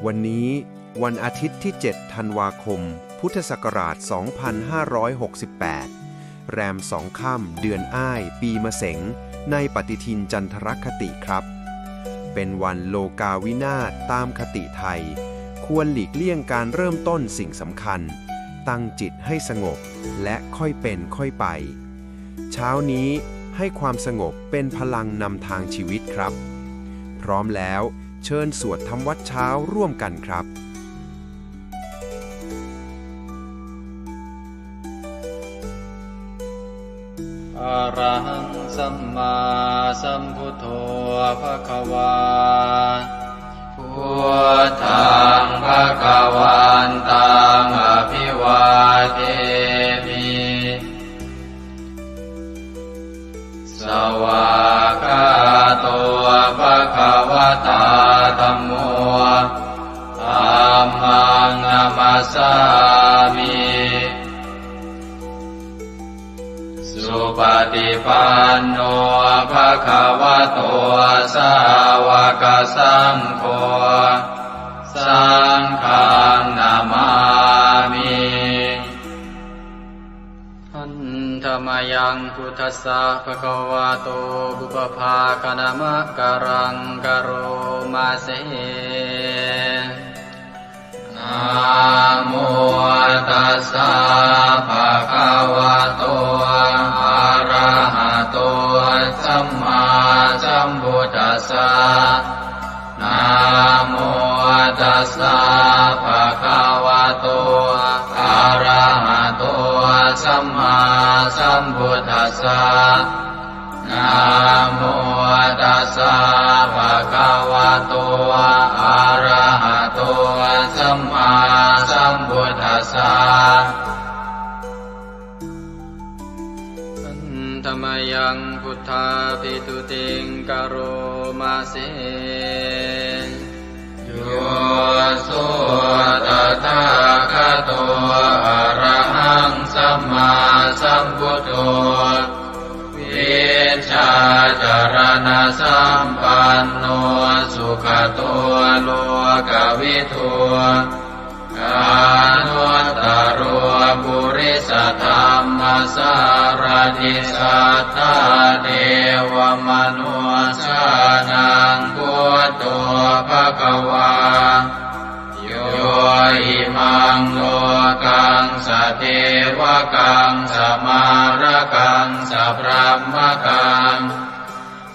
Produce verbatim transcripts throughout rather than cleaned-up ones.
วันนี้วันอาทิตย์ที่ เจ็ด ธันวาคม พุทธศักราช สองพันห้าร้อยหกสิบแปด แรมสองค่ำ เดือนอ้าย ปีมะเสง ในปฏิทินจันทรคติครับ เป็นวันโลกาวินาศตามคติไทย ควรหลีกเลี่ยงการเริ่มต้นสิ่งสำคัญ ตั้งจิตให้สงบ และค่อยเป็นค่อยไป เช้านี้ให้ความสงบเป็นพลังนำทางชีวิตครับ พร้อมแล้วเชิญสวดทำวัตรเช้าร่วมกันครับ Arahaṃ sammāsambuddho bhagavā. Buddhaṃ bhagavantaṃ abhivādemi. Svākkhāto bhagavatā dhammo. Dhammaṃ namassāmi. Supaṭipanno bhagavato sāvakasaṅgho. Saṅghaṃ namāmi. Handa mayaṃ buddhassa bhagavato pubbabhāganamakāraṃ karoma se. Namo tassa bhagavato arahato sammāsambuddhassa. Namo tassa bhagavato arahato sammāsambuddhassa. Namo tassa bhagavato arahato sammāsambuddhassa. Handa mayaṃ buddhābhistutiṃ karoma se. Yo so tathāgato arahaṃ sammāsambuddho, vijjācaraṇasampanno sugato lokavidū, anuttaro purisadammasārathi satthā devamanussānaṃ buddho bhagavā. Yo imaṃ lokaṃ sadevakaṃ samārakaṃ sabrahmakaṃ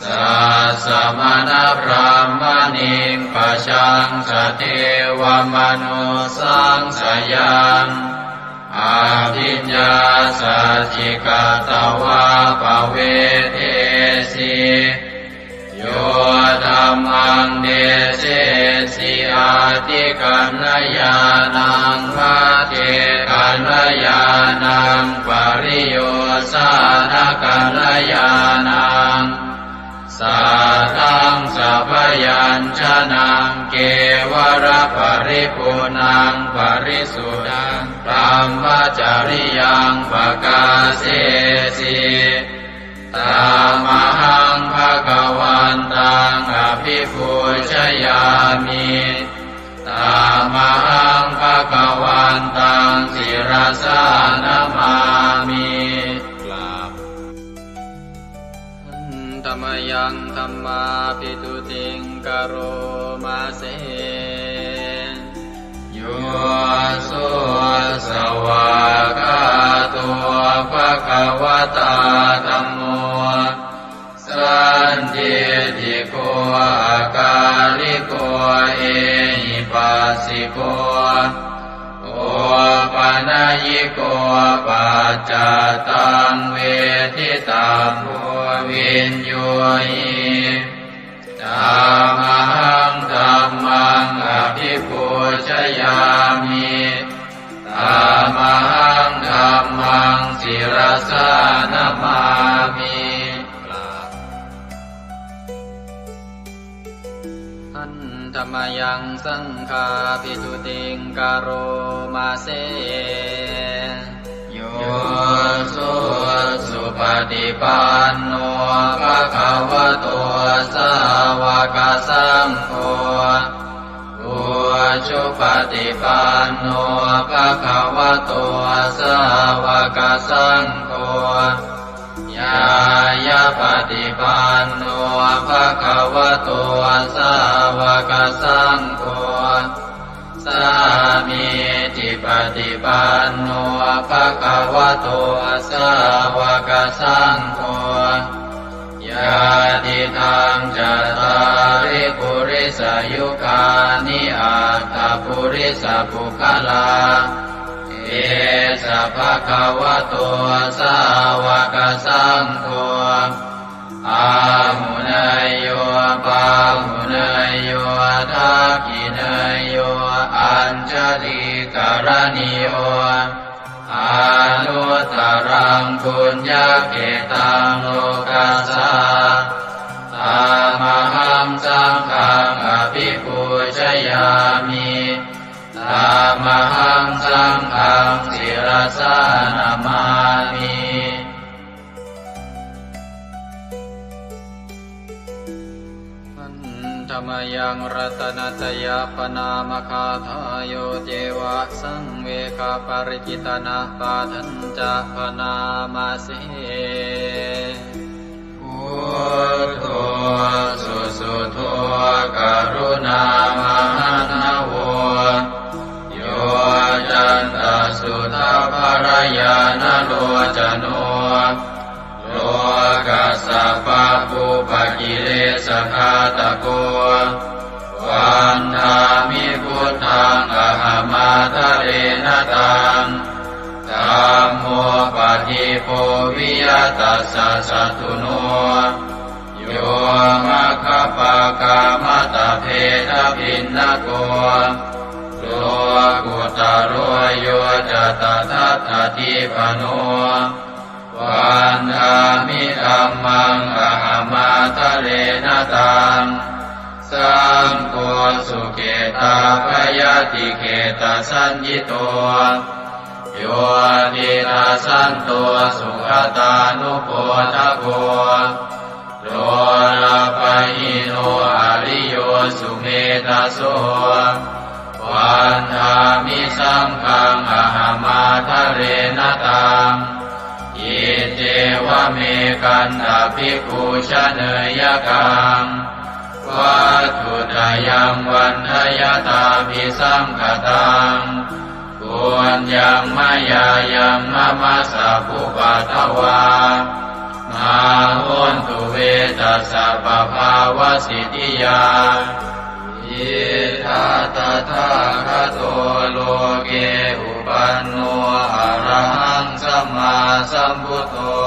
sassamaṇabrāhmaṇiṃ pajaṃ sadevamanussānaṃ sayaṃ abhiññāsacchikatvā pavedesi. Yo dhammaṃ desesi atthikaññāṇaṃ, pacchekakaññāṇaṃ, pariyosānakaññāṇaṃ, saddaṃ sabyañjanaṃ, kevalaparipuṇṇaṃ parisuddhaṃ brahmacariyaṃ pakāsesi. Tamahaṃ bhagavantaṃ abhipūjayāmi. Tamahaṃ bhagavantaṃ sirasā namāmi. กราบ Handa mayaṃ dhammābhistutiṃ karoma se. Yo so svākkhāto bhagavatā dhammo, sandiṭṭhiko akāliko ehipassiko, opanayiko paccattaṃ veditabbo viññūhi. Tamahaṃ dhammaṃ abhipūjayāmi. Tamahaṃ dhammaṃ sirasā namāmi. กราบ Handa mayaṃ saṅghābhistutiṃ karoma se. Yo so supaṭipanno bhagavato sāva sāvakasaṅgho, ujupaṭipanno bhagavato sāvakasaṅgho, ñāyapaṭipanno bhagavato sāvakasaṅgho, sāmīcipaṭipanno bhagavato sāvakasaṅgho, yadidaṃ cattāri purisayugāni aṭṭha purisapuggalā, esa bhagavato sāvakasaṅgho, āhuneyyo pāhuneyyo dakkhiṇeyyo añjalikaraṇīyo, anuttaraṃ puññakkhettaṃ lokassā. Tamahaṃ saṅghaṃ abhipūjayāmi. Tamahaṃ saṅghaṃ sirasā namāmi. Handa mayaṃ ratanattayappaṇāmagāthā, yo ceva saṃvegaparicittanapāṭhañca bhaṇāma se. Buddho susuddho karuṇāmahaṇṇavo, yoccantasuddhabbarañāṇalocano, lokassa pabbupakilesagāthako, vandāmi buddhaṃ ahamādarena taṃ. Dhammo padīpo viya tassa satthuno, yo maggapākamattabhedabhinnako, lokuttaro yo ca tadattadīpano, vandāmi dhammaṃ ahamādarena taṃ. Saṅgho sukhitapayadikhettasaññito, yo tiṇṇassanto sugatānupodako, lolapahīno ariyo sumedhaso, vandāmi saṅghaṃ ahamādarena taṃ. Iccevamekantā bhikkhu janeyya kaṃ, vatthuttayaṃ vandayattābhisaṅkhatāṃ, puññaṃ mayā yaṃ mama sabbupaddavā, mā hontu ve tassa pabhāvasiddhiyā. Idha tathāgato loke upanno arahaṃ sammāsambuddho,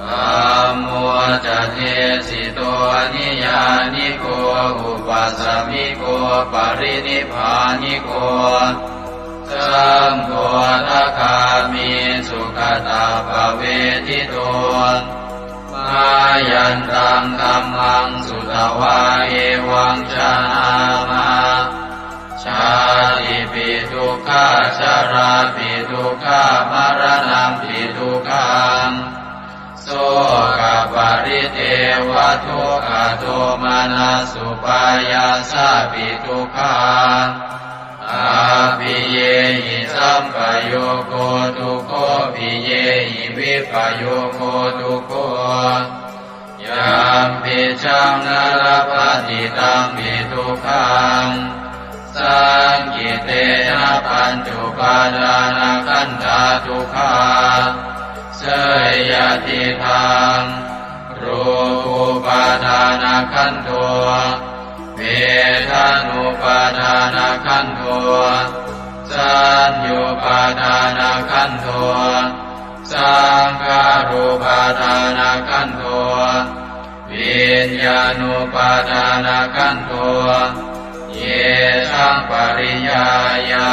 dhammo ca desito niyyāniko upasamiko parinibbāniko, saṅgho sakāmi sugatappavedito. Mayantaṃ dhammaṃ sutvā evaṃ janāma, jātipi dukkhā jarāpi dukkhā maraṇampi dukkhaṃ, sokaparidevadukkhadomanassupāyāsāpi dukkhā, appiyehi sampayogo dukkho, piyehi vippayogo dukkho, yampicchaṃ na labhati tampi dukkhaṃ, saṅkhittena pañcupādānakkhandhā dukkhā. Seyyathidaṃ, rūpupādānakkhandho, vedanupādānakkhandho, saññupādānakkhandho, saṅkhārupādānakkhandho, viññāṇupādānakkhandho, yesaṃ pariññāya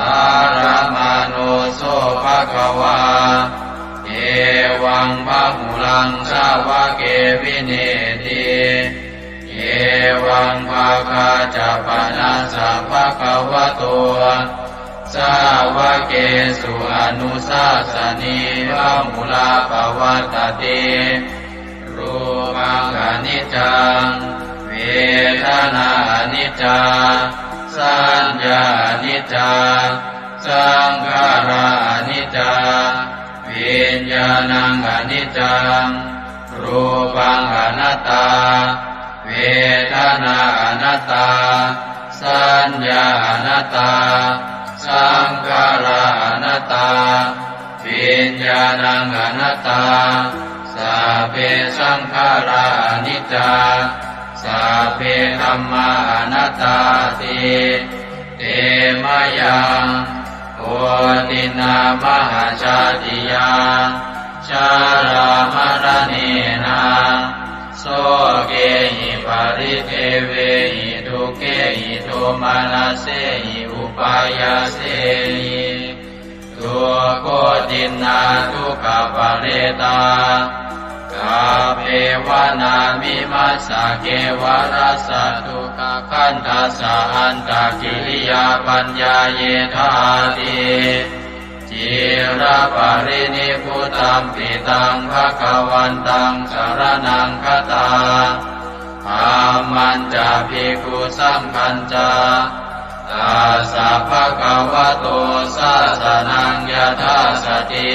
ārāmaṇo so bhagavā, evaṃ bahulaṃ sāvake vineeti. Evaṃ bhāgā ca panassa bhagavato sāvakesu anussāsanī bahulā pavattati. Rūpaṃ khaṇi niccaṃ, vedanā aniccā, saññā aniccā, saṅkhārā aniccā, viññāṇaṃ aniccaṃ, rūpaṃ anattā, vedanā anattā, saññā anattā, saṅkhārā anattā, viññāṇaṃ anattā, sabbe saṅkhārā aniccā, sabbe dhammā anattāti. Te mayaṃ otiṇṇā mahājātiyā, jarāmaraṇena, sokehi paridevehi dukkhehi domanassehi upāyāsehi, dukkhotiṇṇā dukkhaparetā, kappevānamimassa kevalassa dukkhakandhassa antakiriyā paññāyedhāti. Ciraparinibbutampi taṃ bhagavantaṃ saraṇaṃ gatā, dhammañca bhikkhusaṅghañca, tassa bhagavato sāsanaṃ yathāsati,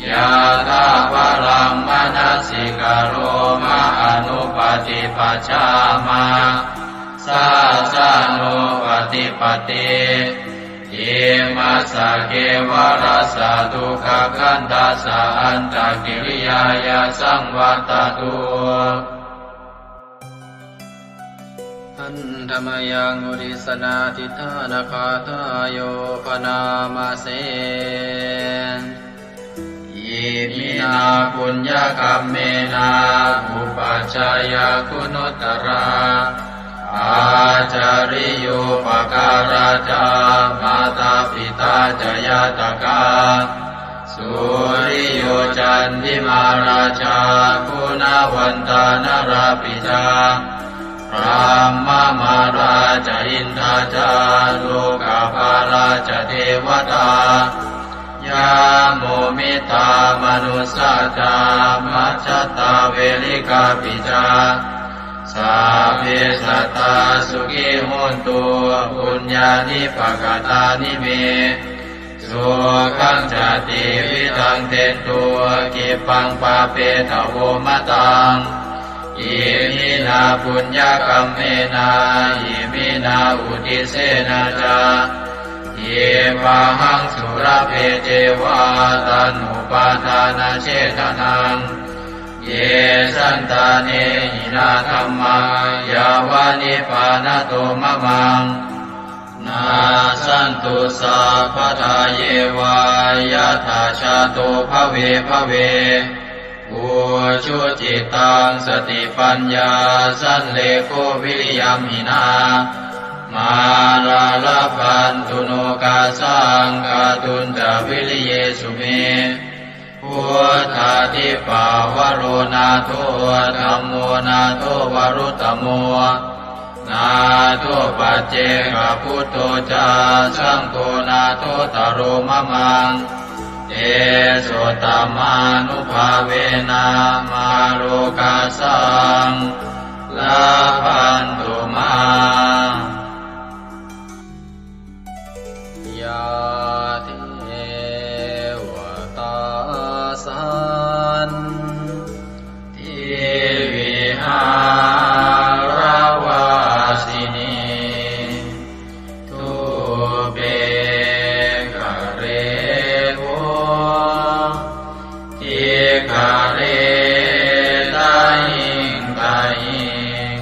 yathābalaṃ manasikaroma anupaṭipajjāma, sāsanūpaṭipatti. Imassa kevalassa dukkhakandhassa antakiriyāya saṃvattatu. Handa mayaṃ uddissanādhiṭṭhānagāthāyo bhaṇāma se. Iminā puññakammena upajjhāyā guṇuttarā, ācariyūpakārā ca mātā pitā ca ñātakā, suriyo candimā rājā guṇavantā narāpi ca, brahmamārā ca indā ca lokapālā ca devatā, yamo mittā manussā ca majjhattā verikāpi ca, sabbe sattā sukhī hontu puññāni pakatāni me, sukhañca tividhaṃ dentu khippaṃ pāpetha vomataṃ. Iminā puññakammena iminā uddissena ca khippāhaṃ sulabhe ceva taṇhupādānachedanaṃ. Ye santāne hinā dhammā yāva nibbānato mamaṃ, nassantu sabbadā yeva yattha jāto bhave bhave. Ujucittaṃ satipaññā sallekho viriyamhinā, mārā labhantu nokāsaṃ kātuñca viriyesu me. Buddhādhipavaro nātho, dhammo nātho varuttamo, nātho paccekabuddho ca, saṅgho nāthottaro mamaṃ. Tesottamānubhāvena mārokāsaṃ labhantu mā. Yā devatā santivihāravāsinī, thūpe ghare bodhighare tahiṃ tahiṃ,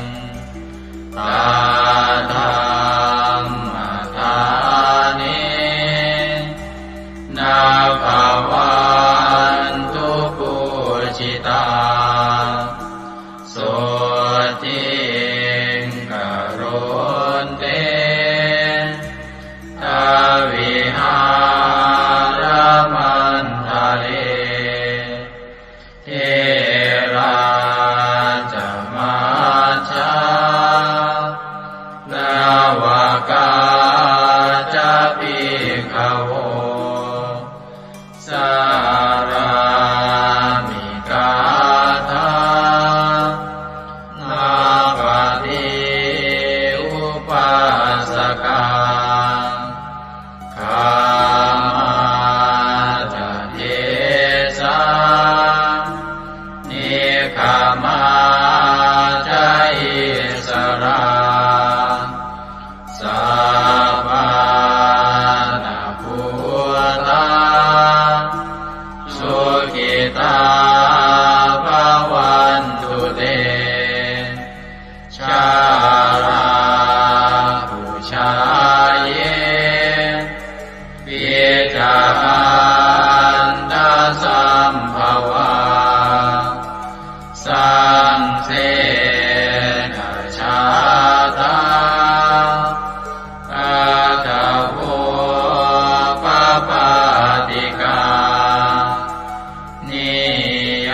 Samā ca issarā, sappāṇabhūtā, sukhitā bhavantu te. Jalābujā yepi ca aṇḍasambhavā, saṃsedajātā athavopapātikā, niyyānikaṃ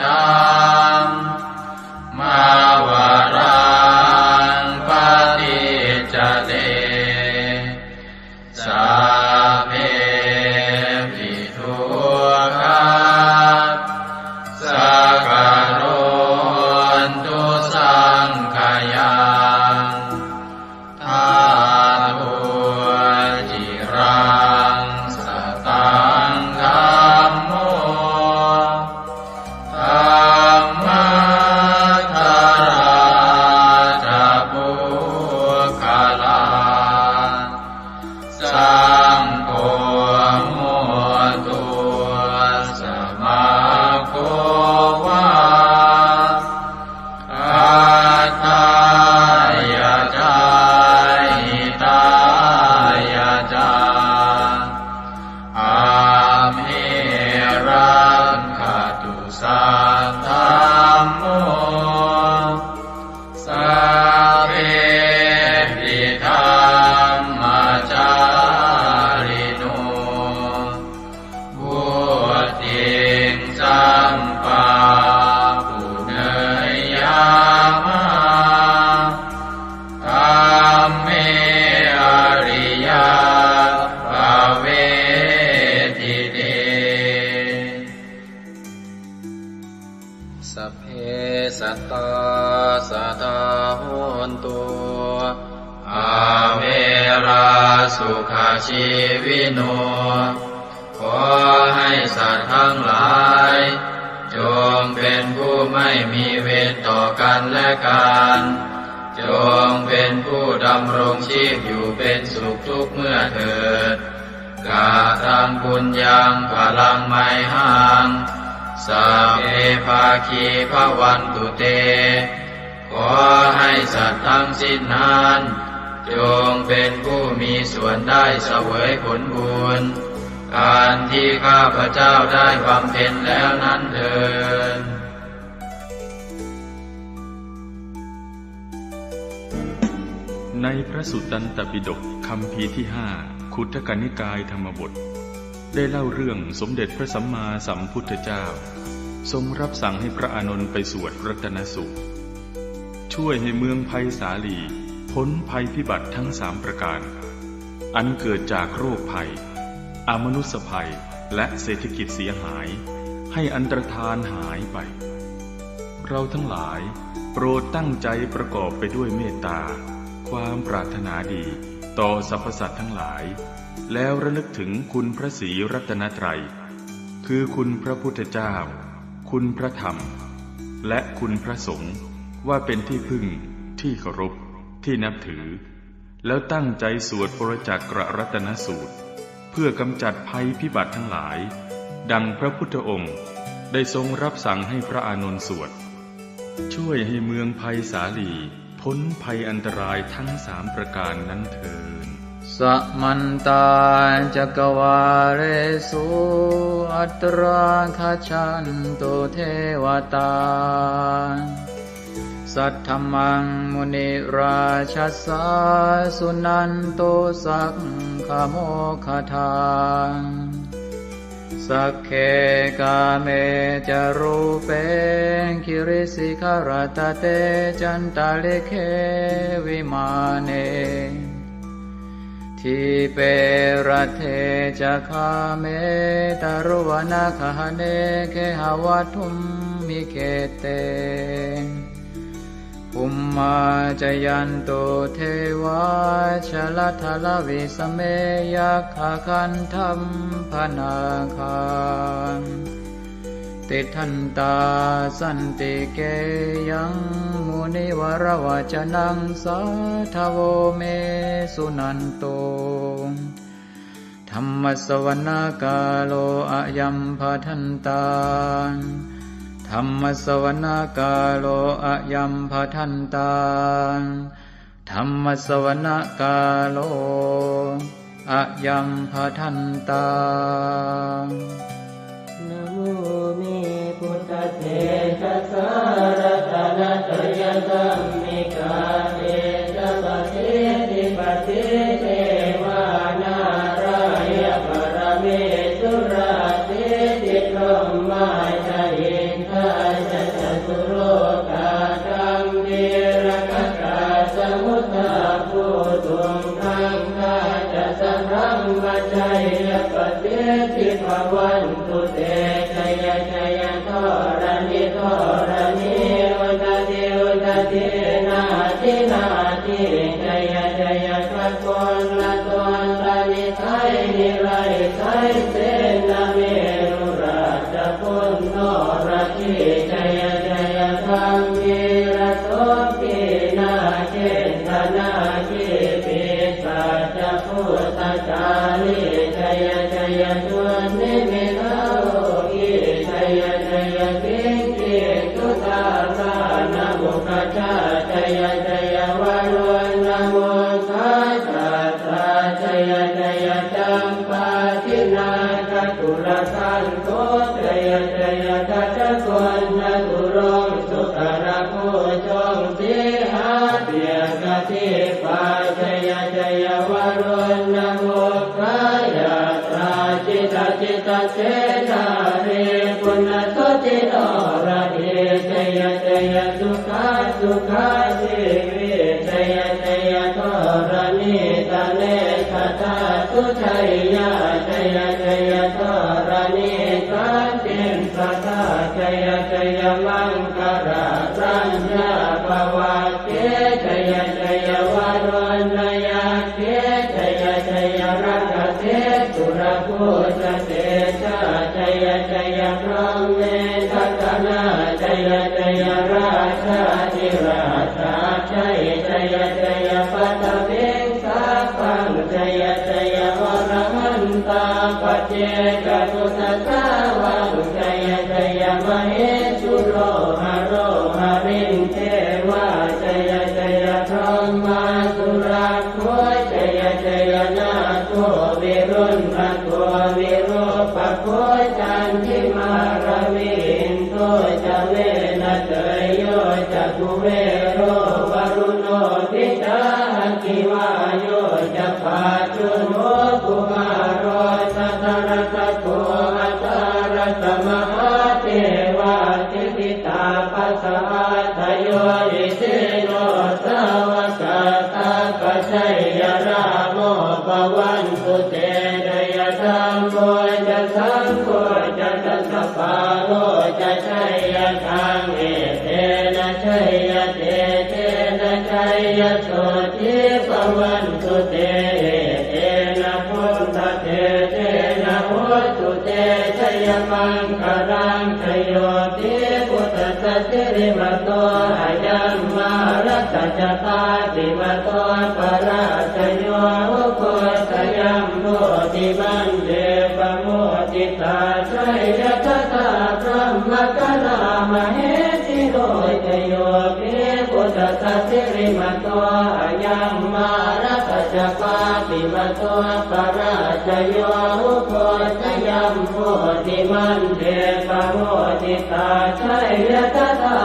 dhammavaraṃ paṭicca te, sabbepi dukkhā sakarontu saṅkhayaṃ. Ṭhātu ciraṃ sataṃ dhammo, dhammaddharā ca puggalā, saṅgho hotu samaggo va, atthāya ca hitāya ca. Amhe rakkhatu saddhammo, sabbepi dhammacārino, vuḍḍhiṃ sampāpuṇeyyāma, dhamme ariyappavedite. Sabbe sattā sadā hontu, averā sukhajīvino. ขอให้สัตว์ทั้งหลาย จงเป็นผู้ไม่มีเวรต่อกันและกัน จงเป็นผู้ดำรงชีพอยู่เป็นสุขทุกเมื่อเถิด Kataṃ puññaṃ phalaṃ mayhaṃ, sabbe bhāgī bhavantu te. ขอให้สัตว์ทั้งสิ้นนั้น จงเป็นผู้มีส่วนได้เสวยผลบุญ อันที่ข้าพเจ้าได้บำเพ็ญแล้วนั้นเทอญ ในพระสุตตันตปิฎกคัมภีร์ที่ห้า ขุททกนิกายธรรมบท ได้เล่าเรื่องสมเด็จพระสัมมาสัมพุทธเจ้า ทรงรับสั่งให้พระอานนท์ไปสวดรัตนสูตร ช่วยให้เมืองไพศาลีพ้นภัยพิบัติทั้งสามประการ อันเกิดจากโรคภัย อมนุสสภัย และเศรษฐกิจเสียหาย ให้อันตรธานหายไป เราทั้งหลายโปรดตั้งใจประกอบไปด้วยเมตตา ความปรารถนาดีต่อสรรพสัตว์ทั้งหลาย แล้วระลึกถึงคุณพระศรีรัตนตรัย คือคุณพระพุทธเจ้า คุณพระธรรม และคุณพระสงฆ์ ว่าเป็นที่พึ่ง ที่เคารพ ที่นับถือ แล้วตั้งใจสวดปรจจักรรัตนสูตร เพื่อกำจัดภัยพิบัติทั้งหลาย ดังพระพุทธองค์ได้ทรงรับสั่งให้พระอานนท์สวด ช่วยให้เมืองไพศาลีพ้นภัยอันตรายทั้งสามประการนั้นเทอญ Samantā cakkavāḷesu atrāgacchantu devatā. Saddhammaṃ munirājassa suṇantu saggamokkhadaṃ. Sagge kāme ca rūpe girisikharataṭe cantalikkhe vimāne. Dīpe raṭṭhe ca gāme taruvanagahane gehavatthumhi khette. Bhummā cāyantu devā jalathalavisame yakkhagandhabbanāgā. tiṭṭhantā santike yaṃ munivaravacanaṃ sādhavo me suṇantu. Dhammassavanakālo ayambhadantā. Dhammassavanakālo ayambhadantā. Dhammassavanakālo ayambhadantā. Namo me buddhatejasā ratanattayadhammikā tejapasiddhi pasīdevā nārāya paramesurā siddhibrahmā ca indā ca catulokā gambhīrakkhakā samuddā bhūtuṃ gaṅgā ca sabrahmajayya pasiddhi bhavantu te. Jaya jaya dharaṇi dharaṇī udadhi udadhī nadi nadī jaya jaya gaganalatantanisaya nirayasaya senameru rājabala noradī jaya jaya gambhīra sombhī nāgendanāgī pisāca bhūtakālī jaya jaya dunnimittarogī jaya jaya siṅgī sudādānamukhajā jaya jaya varuṇamukhasātrā jaya jaya campādināgakulagantho jaya jaya gajjagonnaturong sukarabhujoṅ sīhabyagghadīpā jaya jaya varuṇamukhayātrā jita jita senārī puna suddhi noradī jaya jaya sukhā sukhā jīvī jaya jaya dharaṇītale sadā sujayyā jaya jaya dharaṇī santin sadā jaya jaya maṅkarāraññā bhavagge jaya jaya varuṇayakkhe jaya jaya rakkhase surabhujatejā jaya jaya brahmendagaṇā jaya jaya rājādhirājā jaya jaya jaya paṭhaviṃ sabbaṃ jaya jaya arahantā paccekabuddhasāvaṃ jaya jaya mahesuro haro harindevā jaya jaya brahmā surakkho jaya jaya nāgo viruḷhako virūpakkho candimā ravi indo ca venateyyo ca kuvero varuṇopi ca aggi vāyo ca pājuṇho kumāro dhataraṭṭhako aṭṭhārasa mahādevā siddhitāpasa-ādayo isino sāvakā sabbe jaya rāmo bhavantu te. Jaya dhammo ca saṅgho ca dasapālo ca jayakaṃ etena jayatejena jayasotthī bhavantu te. Etena buddhatejena hotu te jayamaṅgalaṃ. Jayo pi buddhassa sirīmato ayaṃ mārassa ca pāpimato parājayo ugghosayuṃ bodhimaṇḍe pamoditā jaya tadā brahmagaṇā mahesino. Jayo pi buddhassa sirīmato ayaṃ mārassa ca pāpimato parājayo ugghosayuṃ bodhimaṇḍe pamoditā jaya tadā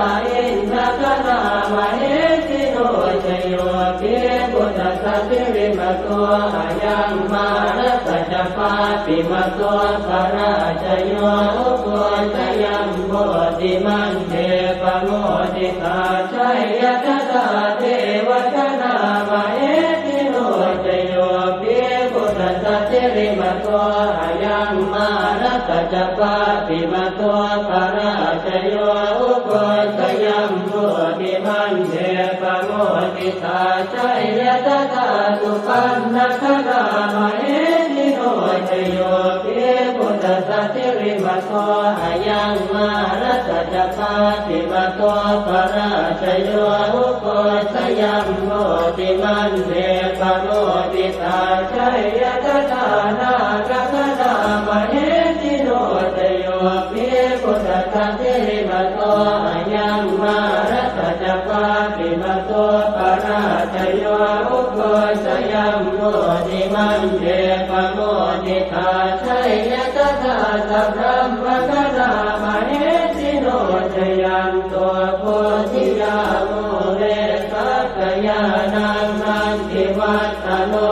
indagaṇā mahesino. Jayo pi buddhassa sirīmato ayaṃ mārassa ca pāpimato parājayo ugghosayuṃ bodhimaṇḍe pamoditā jaya tadā devagaṇā mahesino. Jayo pi buddhassa sirīmato ayaṃ mārassa ca pāpimato parājayo ugghosayuṃ bodhimaṇḍe pamoditā jaya tadā supaṇṇagaṇā mahesino. Jayo pi buddhassa sirīmato ayaṃ mā Mārassa ca pāpimato parājayo, ugghosayuṃ bodhimaṇḍe pamoditā, jaya tadā nāgagaṇā mahesino. Jayo hi buddhassa sirīmato ayaṃ, mārassa ca pāpimato parājayo, ugghosayuṃ bodhimaṇḍe pamoditā, jaya tadā sabrahmagaṇā mahesino. Jayanto bodhiyā mūle sakyānaṃ nandivaḍḍhano,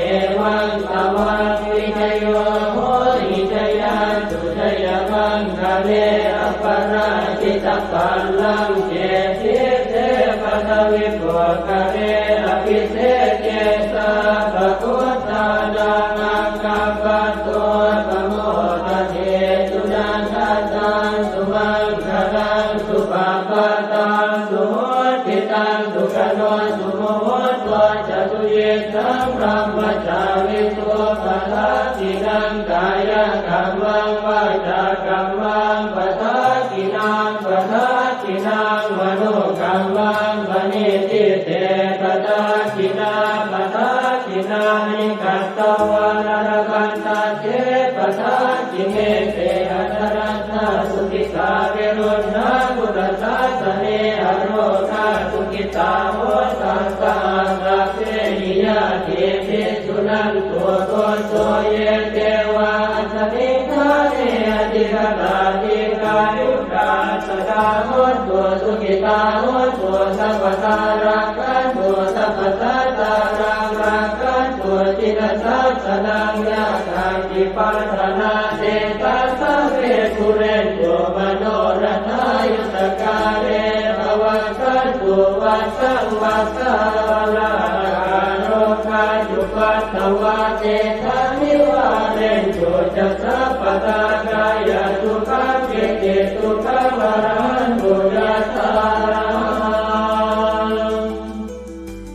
evaṃ tvaṃ vijayo hohi jayassu jayamaṅgale, aparājitapallaṅke sīse paṭhavipokkhare, abhiseke sabbabuddhānaṃ aggappatto pamodati. Sunakkhattaṃ sumaṅgalaṃ supabhātaṃ suhuṭṭhitaṃ, sukhaṇo sumuhutto ca suyiṭṭhaṃ brahmacārisu, padakkhiṇaṃ kāyakammaṃ vācākammaṃ padakkhiṇaṃ, padakkhiṇaṃ manokammaṃ paṇidhī te padakkhiṇā, padakkhiṇāni katvāna labhantatthe padakkhiṇe. Te atthaladdhā sukhitā viruḷhā buddhasāsane, arogā sukhitā hotha saha sabbehi ñātibhi. Suṇantu bhonto ye devā asmiṃ ṭhāne adhigatā, dīghāyukā sadā hontu, sukhitā hontu sabbadā, rakkhantu sabbasattānaṃ, rakkhantu jinasāsanaṃ. Yā kāci patthanā tesaṃ sabbe pūrentu manorathā, yuttakāle pavassantu vassaṃ vassā, ālāhakā rogā cupaddavā tesaṃ nivārentu ca sabbadā, kāyasukhaṃ cittisukhaṃ arahantu yathārahaṃ.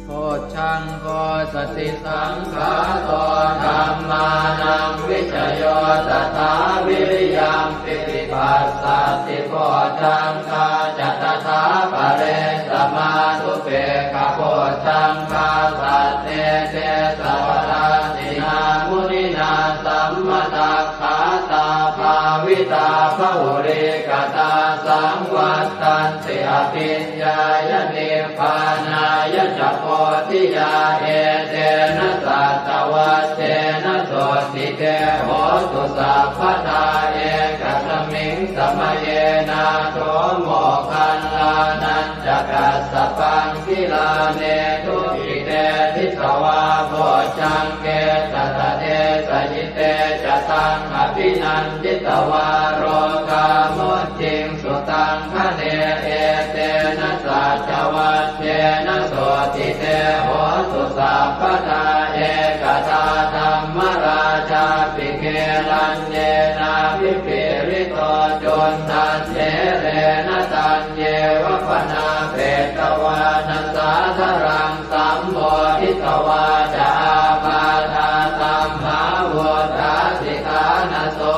Bojjhaṅgo satisaṅkhāto dhammānaṃ vicayo tathā, viriyampīti passaddhi bojjhaṅgā ca tathāpare, samādhupekkhabojjhaṅgā sattete sabbadassinā, muninā sammadakkhātā bhāvitā bahulīkatā, saṃvattanti abhiññāya nibbānāya ca bodhiyā. Etena saccavajjena sotthi te hotu sabbadā, ekasmiṃ samaye nātho moggallānañca kassapaṃ, gilāne dukkhite disvā bojjhaṅge satta desayi. Te ca taṃ abhinanditvā rogā mucciṃsu taṅkhaṇe, etena saccavajjena sotthi te hotu sabbadā. Ekadā dhammarājāpi gelaññenābhipīḷito, cundattherena taññeva bhaṇāpetvāna sādaraṃ, sammoditvā ca ābādhā tamhā vuṭṭhāsi ṭhānaso,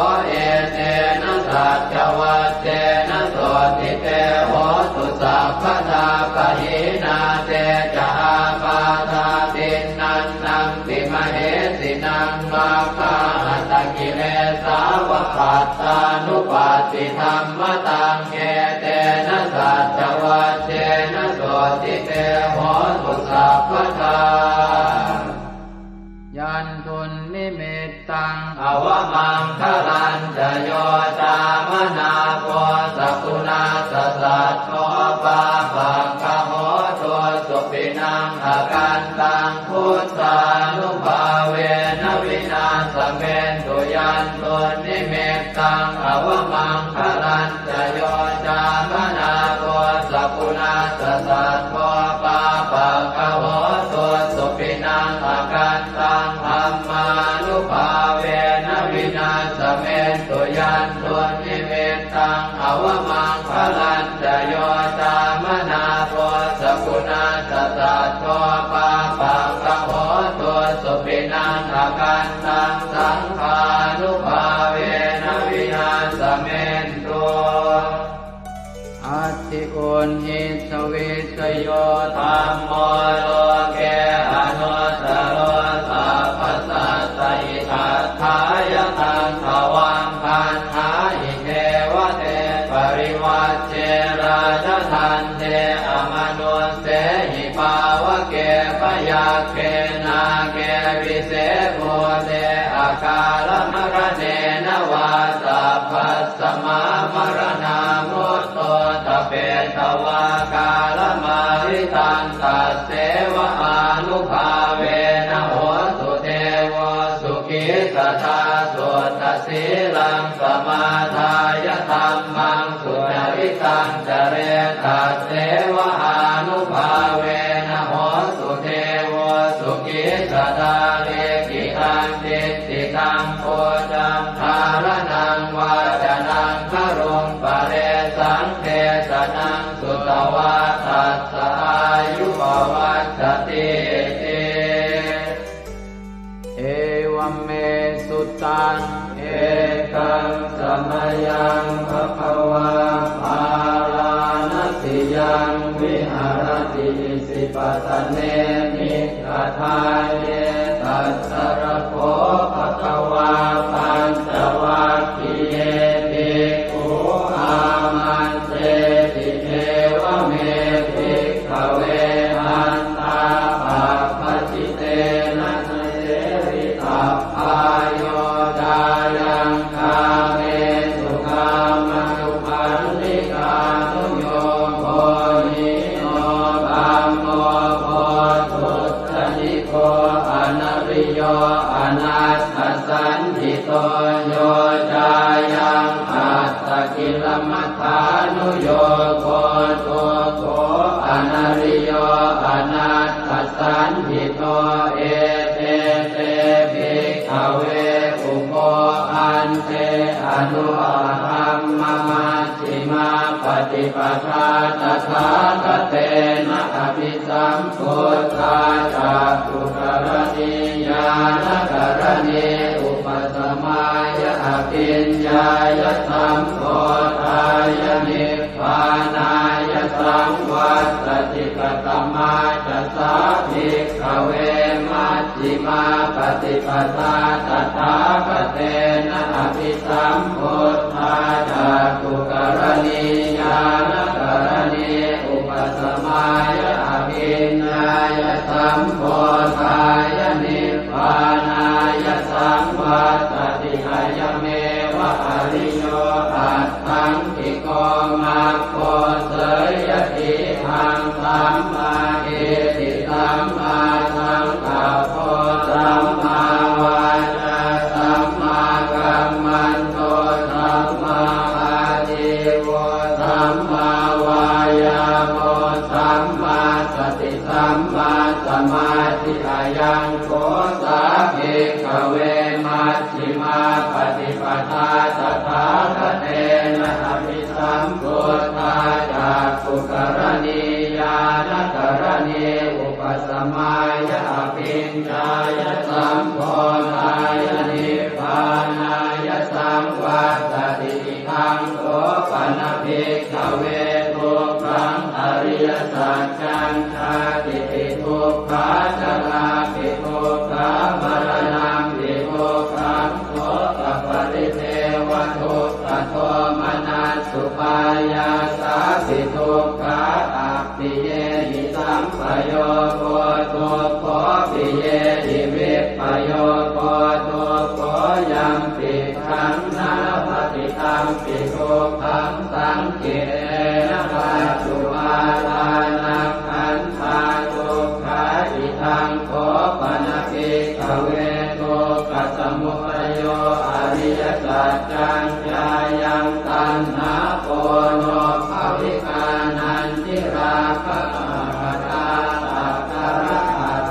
etena saccavajjena sotthi te hotu sabbadā. Pahīnā te ca ābādhā tiṇṇannampi mahesinaṃ, maggāhatakilesāva pattānuppattidhammataṃ, etena saccavajjena sotthi te hotu sabbadā. Yandunnimittaṃ avamaṅgalañca yo cāmanāpo sakuṇassa saddo, pāpaggaho dussupinaṃ akantaṃ, buddhānubhāvena vināsamentu. Yandunnimittaṃ avamaṅgalañca yo cāmanāpo sakuṇassa saddo, pāpaggaho dussupinaṃ akantaṃ, dhammānubhāvena vināsamentu. Yandunnimittaṃ avamaṅgalañca yo cāmanāpo sakuṇassa saddo, pāpaggaho du Uṇhissavissayo dhammo loke anuttaro sabbasattahitatthāya taṃ tvaṃ gaṇhāhi devate parivajje rājadaṇḍe amanussehi pāvake byagghe nāge vise bhūte akālamaraṇena vā sabbasmā maraṇā mutto ṭhapetvā kālamāritaṃ tasseva ānubhāvena hotu devo sukhī sadā. Suddhasīlaṃ samādāya dhammaṃ sucaritaṃ care tasseva ānubhāvena hotu devo sukhī sadā. Likkhitaṃ cintitaṃ pūjaṃ dhāraṇaṃ vācanaṃ garuṃ paresaṃ desanaṃ sutvā tassa āyu pavaḍḍhatīti. Evaṃ me sutaṃ. Ekaṃ samayaṃ bhagavā bārāṇasiyaṃ viharati isipatane migadāye. Tatra kho bhagavā pañcavaggiye bhikkhū āmantesi: Evaṃ me bhikkhave antā pabbajitena na sevitabbā, yo cāyaṃ kāmesu kāmasukhallikānuyogo hīno gammo pothujjaniko anariyo anatthasañhito, yo cāyaṃ attakilamathānuyogo dukkho anariyo anatthasañhito. Ete te bhikkhave ubho ante anupagamma majjhimā paṭipadā tathāgatena abhisambuddhā cakkhukaraṇī ñāṇakaraṇī upasamāya abhiññāya sambodhāya nibbānāya saṃvattati. Katamā ca sā bhikkhave maj jjhimā paṭipadā tathāgatena abhisambuddhā cakkhukaraṇī ñāṇakaraṇī upasamāya abhiññāya sambodhāya nibbānāya saṃvattati. Ayameva ariyo aṭṭhaṅgiko maggo, seyyathīdaṃ: sammādiṭṭhi sammāsaṅkappo sammāvācā sammākammanto sammāājīvo sammāvāyāmo sammāsati sammāsamādhi. Ayaṃ kho sā bhikkhave maj jjhimā paṭipadā tathāgatena abhisambuddhā cakkhukaraṇī ñāṇakaraṇī upasamāya abhiññāya sambodhāya nibbānāya saṃvattati. Idaṃ kho pana bhikkhave dukkhaṃ ariyasaccaṃ: jātipi dukkhā jarāpi dukkhā maraṇampi dukkhaṃ sokaparidevadukkhadomanassupāyāsāpi dukkhā, appiyehi sampayogo dukkho piyehi vippayogo dukkho, yampicchaṃ na labhati tampi dukkhaṃ saṅkhittena pañcupādānakkhandhā dukkhā. Idaṃ kho pana bhikkhave dukkhasamudayo ariyasaccaṃ: yāyaṃ taṇhā ponobbhavikā nandirāgasahagatā tatra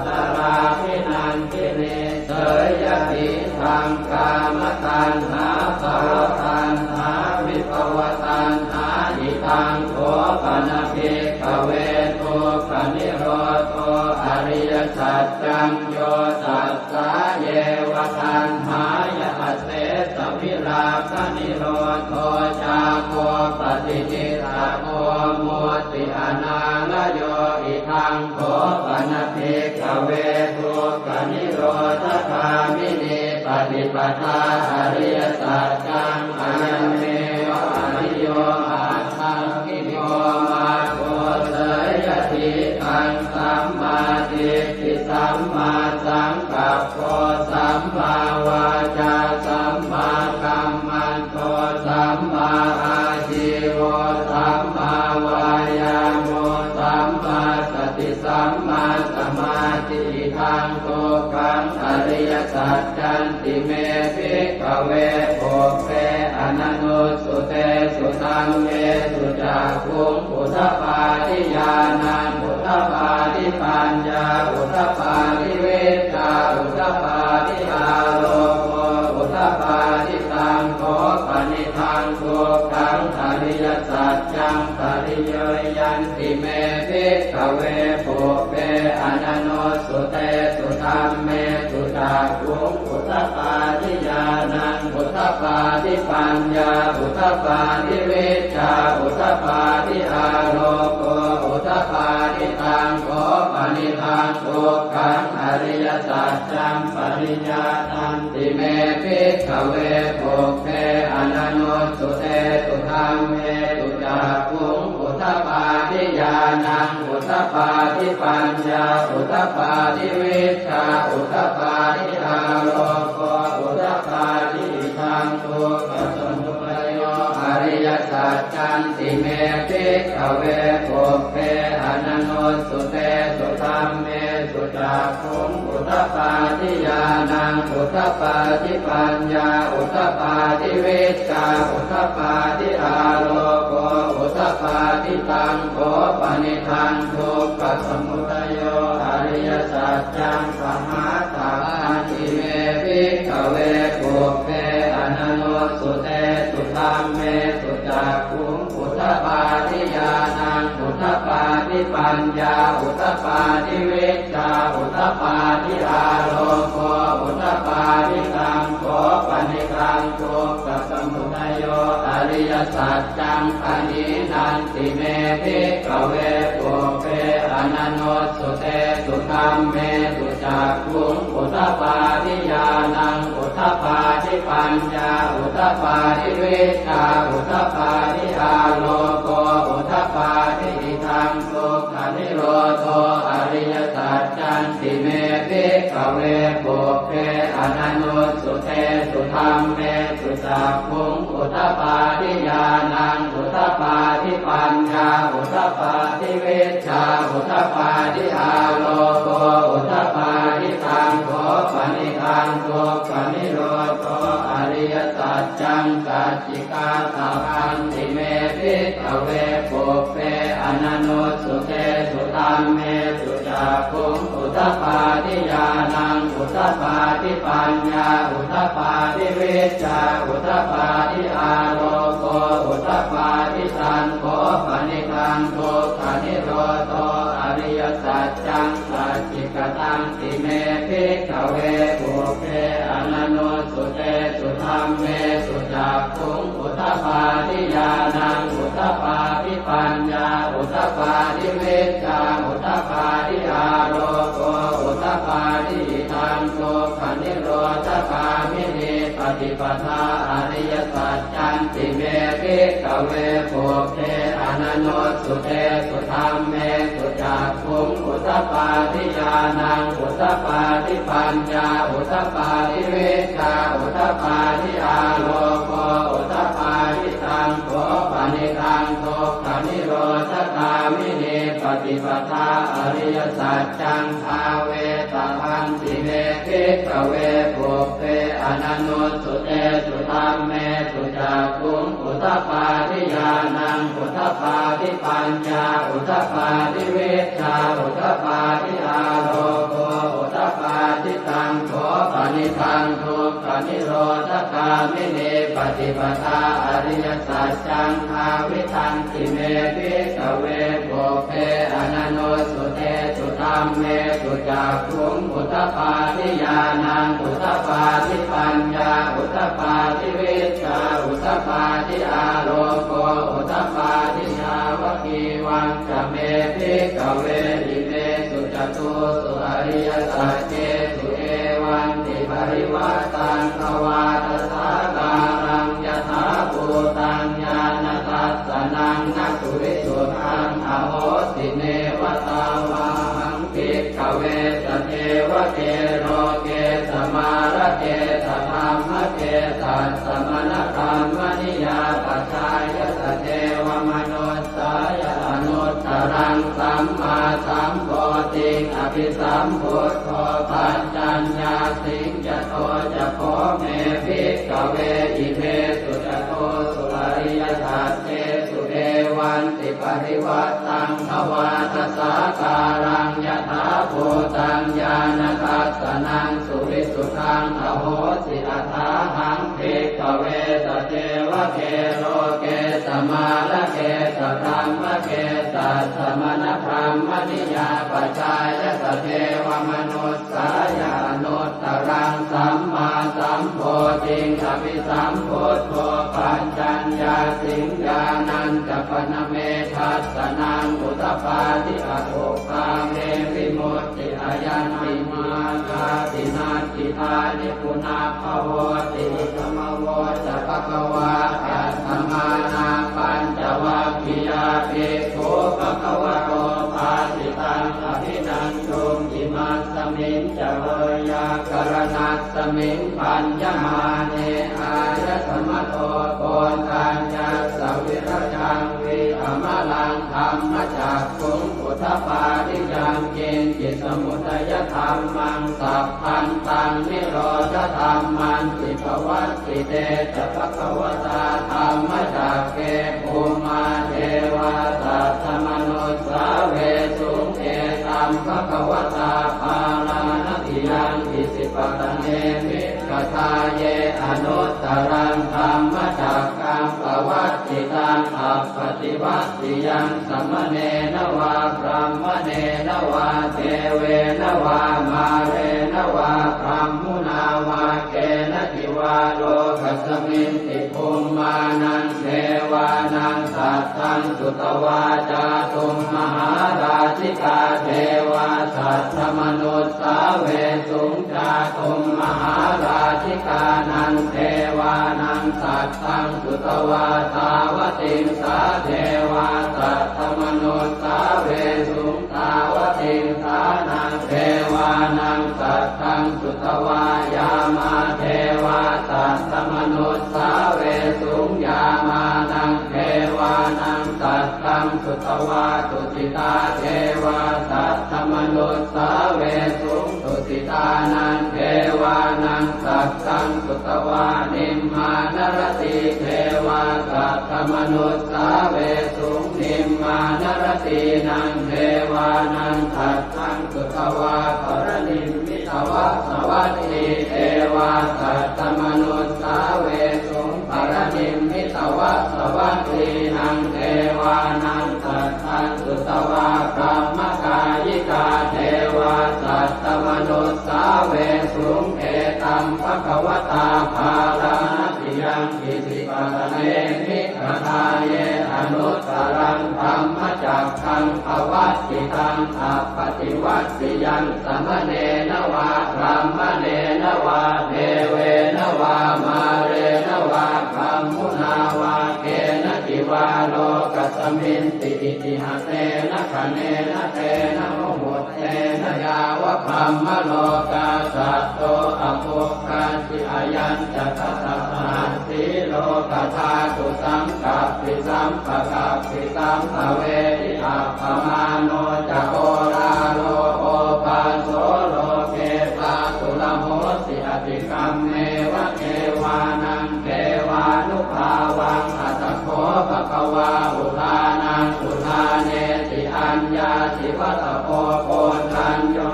tatrābhinandinī, seyyathīdaṃ: kāmataṇhā bhavataṇhā vibhavataṇhā. Idaṃ kho pana bhikkhave dukkhanirodho ariyasaccaṃ: yo tassāyeva taṇhāya asesavirāganirodho cāgo paṭi nissaggo mutti anālayo. Idaṃ kho pana bhikkhave dukkhanirodhagāminī paṭipadā ariyasaccaṃ. Ayameva ariyo aṭṭhaṅgiko maggo. Seyyathīdaṃ: sammādiṭṭhi sammāsaṅkappo sammāvācā sammākammanto sammāājīvo sammāvāyāmo sammāsati sammāsamādhi. Idaṃ dukkhaṃ ariyasaccanti me bhikkhave pubbe ananussutesu dhammesu cakkhuṃ udapādi ñāṇaṃ udapādi paññā udapādi vijjā udapādi āloko udapādi. Taṃ kho panidaṃ dukkhaṃ ariyasaccaṃ pariyāyanti me bhikkhave pubbe ananussutesu dhammesu cakkhuṃ udapādi ñāṇaṃ udapādi paññā udapādi vijjā udapādi āloko udapādi. Taṃ kho panidaṃ dukkhaṃ ariyasaccaṃ pariyāyanti me bhikkhave pubbe ananussutesu dhammesu cakkhuṃ udapādi ñāṇaṃ udapādi paññā udapādi vijjā udapādi āloko udapādi. Idaṃ dukkhasamudayo ariyasaccanti me bhikkhave pubbe ananussutesu dhammesu cakkhuṃ udapādi ñāṇaṃ udapādi paññā udapādi vijjā udapādi āloko udapādi. Taṃ kho panidaṃ dukkhasamudayo ariyasaccaṃ pahātabbanti me bhikkhave pubbe ananussutesu dhammesu cakkhuṃ udapādi ñāṇaṃ udapādi paññā udapādi vijjā udapādi āloko udapādi. Taṃ kho panidaṃ dukkhasamudayo ariyasaccaṃ pahīnanti me bhikkhave pubbe ananussutesu dhammesu cakkhuṃ udapādi ñāṇaṃ udapādi paññā udapādi vijjā udapādi āloko udapādi. Idaṃ dukkhanirodho ariyasaccanti me bhikkhave pubbe ananussutesu dhammesu cakkhuṃ udapādi ñāṇaṃ udapādi paññā udapādi vijjā udapādi āloko udapādi. Taṃ kho panidaṃ dukkhanirodho ariyasaccaṃ sacchikātabbanti me bhikkhave pubbe ananussutesu dhammesu cakkhuṃ udapādi ñāṇaṃ udapādi paññā udapādi vijjā udapādi āloko udapādi. Taṃ kho panidaṃ dukkhanirodho ariyasaccaṃ sacchikatanti me bhikkhave pubbe ananussutesu dhammesu cakkhuṃ udapādi ñāṇaṃ udapādi paññā udapādi vijjā udapādi āloko udapādi. Idaṃ dukkhanirodhagāminī paṭipadā ariyasaccanti me bhikkhave pubbe ananussutesu dhammesu cakkhuṃ udapādi ñāṇaṃ udapādi paññā udapādi vijjā udapādi āloko udapādi. Taṃ kho panidaṃ dukkhanirodhagāminī paṭipadā ariyasaccaṃ bhāvetabbanti me bhikkhave pubbe ananussutesu dhammesu cakkhuṃ udapādi ñāṇaṃ udapādi paññā udapādi vijjā udapādi āloko udapādi. Taṃ kho panidaṃ dukkhanirodhagāminī paṭipadā ariyasaccaṃ bhāvitanti me bhikkhave pubbe ananussutesu Dhammesu cakkhuṃ udapādi ñāṇaṃ udapādi paññā udapādi vijjā udapādi āloko udapādi. Yāvakīvañca me bhikkhave imesu catūsu ariyasaccesu evantiparivaṭṭaṃ dvādasākāraṃ yathābhūtaṃ ñāṇadassanaṃ na suvisuddhaṃ ahosi, neva tāvāhaṃ bhikkhave sadevake loke samārake sadhammake sassamaṇabrāhmaṇiyā pajāya sadevamanussāya anuttaraṃ sammāsambodhiṃ abhisambuddho paccaññāsiṃ. Yato ca kho me bhikkhave imesu catūsu ariyasaccesu evantiparivaṭṭaṃ dvādasākāraṃ yathābhūtaṃ ñāṇadassanaṃ suvisuddhaṃ ahosi, athāhaṃ bhikkhave sadevake loke samārake sadhammake sassamaṇabrāhmaṇiyā pajāya sadevamanussāya anuttaraṃ sammāsambodhiṃ abhisambuddho paccaññāsiṃ. Ñāṇañca pana me dassanaṃ udapādi, akuppā me vimutti, ayaṃ nibbānāti natthidāni punabbhavoti. Idamavoca bhagavā. Attamanā pañcavaggiyā bhikkhū bhagavato bhāsitaṃ abhinanduṃ. Imasmiñca veyyākaraṇasmiṃ bhaññamāne āyasmato Koṇḍaññassa virajaṃ vītamalaṃ dhammacakkhuṃ udapādi: yaṅkiñci samudayadhammaṃ sabbantaṃ nirodhadhammanti. Pavattite ca bhagavatā dhammacakke bhummā devā saddamanussāvesuṃ: etaṃ bhagavatā Bārāṇasiyaṃ Isipatane migadāye anuttaraṃ dhammacakkaṃ pavattitaṃ appaṭivattiyaṃ samaṇena vā brāhmaṇena vā devena vā mārena vā brahmunā vā kenaci vā lokasminti bhummānaṃ devānaṃ saddaṃ sutvā cātummahārājikā devā saddamanussāvesuṃ. Cātummahārājikānaṃ devānaṃ saddaṃ sutvā tāvatiṃsā devā saddamanussāvesuṃ. Tāvatiṃsānaṃ devānaṃ saddaṃ sutvā yāmā devā saddamanussāvesuṃ. Yāmānaṃ devānaṃ saddaṃ sutvā tusitā devā saddamanussāvesuṃ. Tusitānaṃ devānaṃ saddaṃ sutvā nimmānaratī devā saddamanussāvesuṃ. Nimmānaratīnaṃ devānaṃ saddaṃ sutvā paranimmitavasavattī devā saddamanussāvesuṃ. Paranimmitavasavattīnaṃ devānaṃ saddaṃ sutvā brahmakāyikā devā saddamanussāvesuṃ. Etaṃ bhagavatā Bārāṇasiyaṃ Isipatane migadāye anuttaraṃ dhammacakkaṃ pavattitaṃ appaṭivattiyaṃ samaṇena vā brāhmaṇena vā devena vā mārena vā brahmunā vā kenaci vā lokasminti itihasena khaṇena tena muhuttena yāva brahmalokā saddo abbhuggacchi. Ayañca dasasahassī lokadhātu saṅkappi sampakappi sampavedhi. Appamāṇo ca oḷāro obhāso loke pāturahosi atikkammeva devānaṃ devānubhāvaṃ. Atha kho bhagavā udānaṃ udānesi: Aññāsi vata bho koṇḍañño,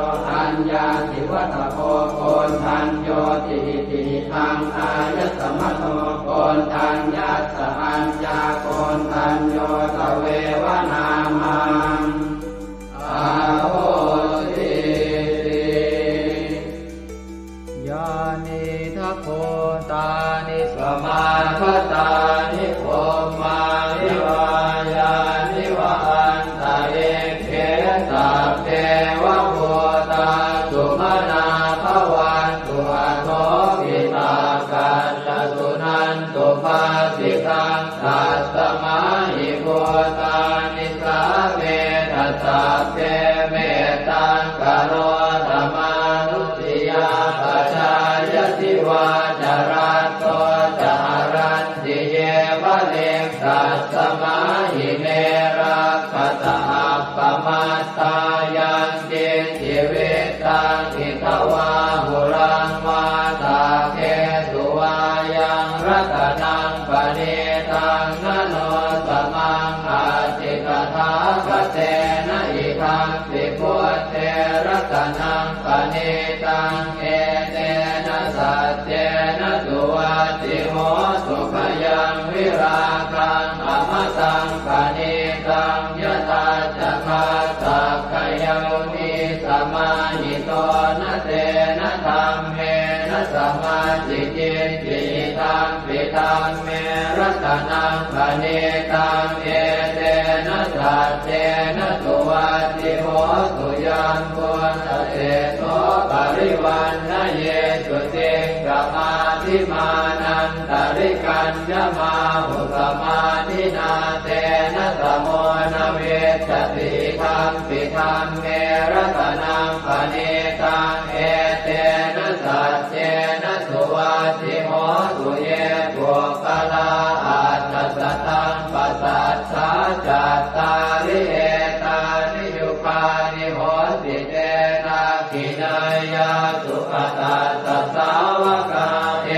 aññāsi vata bho koṇḍaññoti. Iti hidaṃ āyasmato koṇḍaññassa aññākoṇḍañño tveva nāmaṃ ahosi. Nisāmetha sabbe mettaṃ karotha mānusiyā pajāya divā ca ratto ca haranti yeva liṃ tasmā hi ne rakkhasa appamattā. Yaṅkiñci vittaṃ idha vā huraṃ vā saggesu vā yaṃ ratanaṃ paṇītaṃ na no samaṃ atthi tathāgatena idampi buddhe ratanaṃ paṇītaṃ etena saccena suvatthi hotu. Khayaṃ virāgaṃ amataṃ paṇītaṃ yadajjhagā sakyamunī samāhito na tena dhammena samatthi kiñci idampi dhamme ratanaṃ paṇītaṃ etena saccena suvatthi hotu. Yambuddhaseṭṭho parivaṇṇayī suciṃ samādhimānantarikaññamāhu samādhinā tena samo na vijjati idampi dhamme ratanaṃ paṇītaṃ etena saccena suvatthi hotu. Ye puggalā aṭṭha sataṃ pasaṭṭhā cattāri etāni yugāni honti te dakkhiṇeyyā sugatassa sāvakā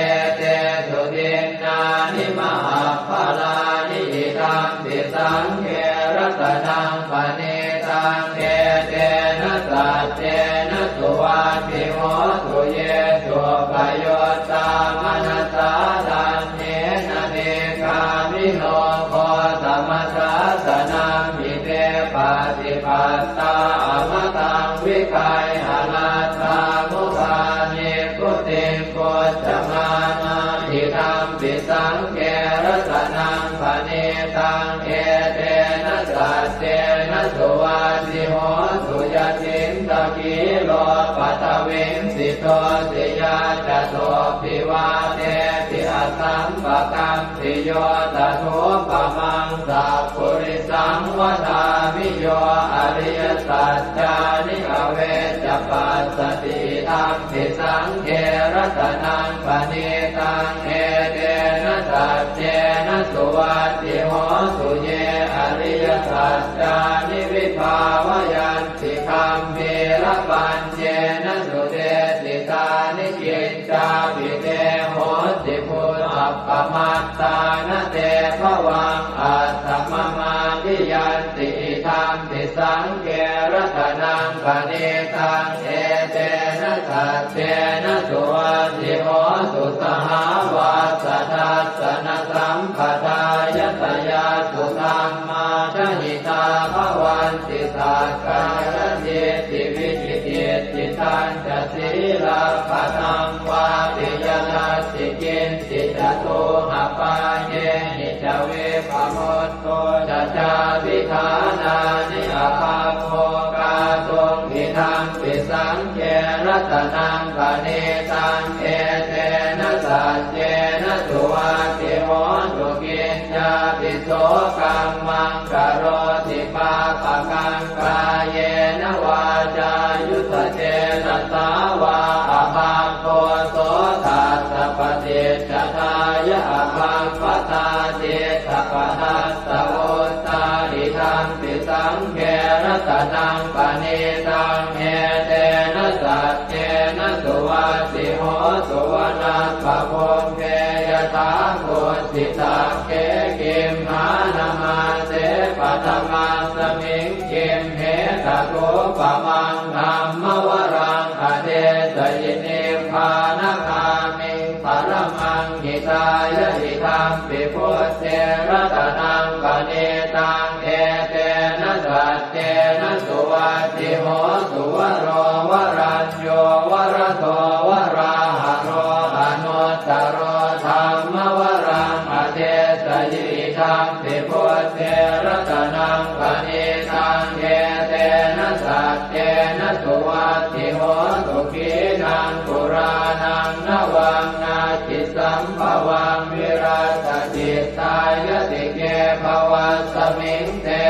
etesu dinnāni mahapphalāni idampi saṅghe ratanaṃ paṇītaṃ etena saccena suvatthi hotu. Ye suppayuttā manasā daḷhena nikkāmino gotamasāsanamhi te pattipattā amataṃ vigayha laddhā mudhā nibbutiṃ bhuñjamānā idampi saṅghe ratanaṃ paṇītaṃ etena saccena suvatthi hotu. Yacittakhīlo paṭhaviṃ sito siyā catubbhi vātebhi asampakampiyo tathūpamaṃ sappurisaṃ vadāmi yo ariyasaccāni avecca passati idampi saṅghe ratanaṃ paṇītaṃ etena saccena suvatthi hotu. Ye ariyasaccāni vibhāvayanti gambhīrapaññena sudesitāni kiccāpi te honti bhusappamattā na te bhavaṃ aṭṭhamamādiyanti idampi saṅghe ratanaṃ paṇītaṃ etena saccena suvatthi hotu. Sahāvassa dassanasampadāya tayassu dhammā jahitā bhavanti sakkāyadiṭṭhi vicikicchitañca sīlabbataṃ vāpi yadatthi kiñci catūhapāyehi ca vippamutto ca cābhiṭhānāni abhabbo kātuṃ idampi saṅghe ratanaṃ paṇītaṃ etena saccena suvatthi hotu. Kiñcāpi so kammaṃ karoti pāpakaṃ kāyena vācāyuda cetasā vā abhabbo so tassa paṭicchadāya abhabbatā cittapadassavutthā idampi saṅghe ratanaṃ paṇītaṃ etena saccena suvatthi hotu. Vanappagumbe yathā kussisagge gimhānamāse paṭhamasmiṃ gimhe tathūpamaṃ dhammavaraṃ adesayi nibbānagāmiṃ paramaṃ hitāya idampi buddhe ratanaṃ paṇītaṃ etena saccena suvatthi hotu. Varo varañño varado varāharo anuttaro dhammavaraṃ adesayi idampi buddhe ratanaṃ paṇītaṃ etena saccena suvatthi hotu. Khīṇaṃ purāṇaṃ navaṃ natthi sambhavaṃ virattacittāyatike bhavasmiṃ te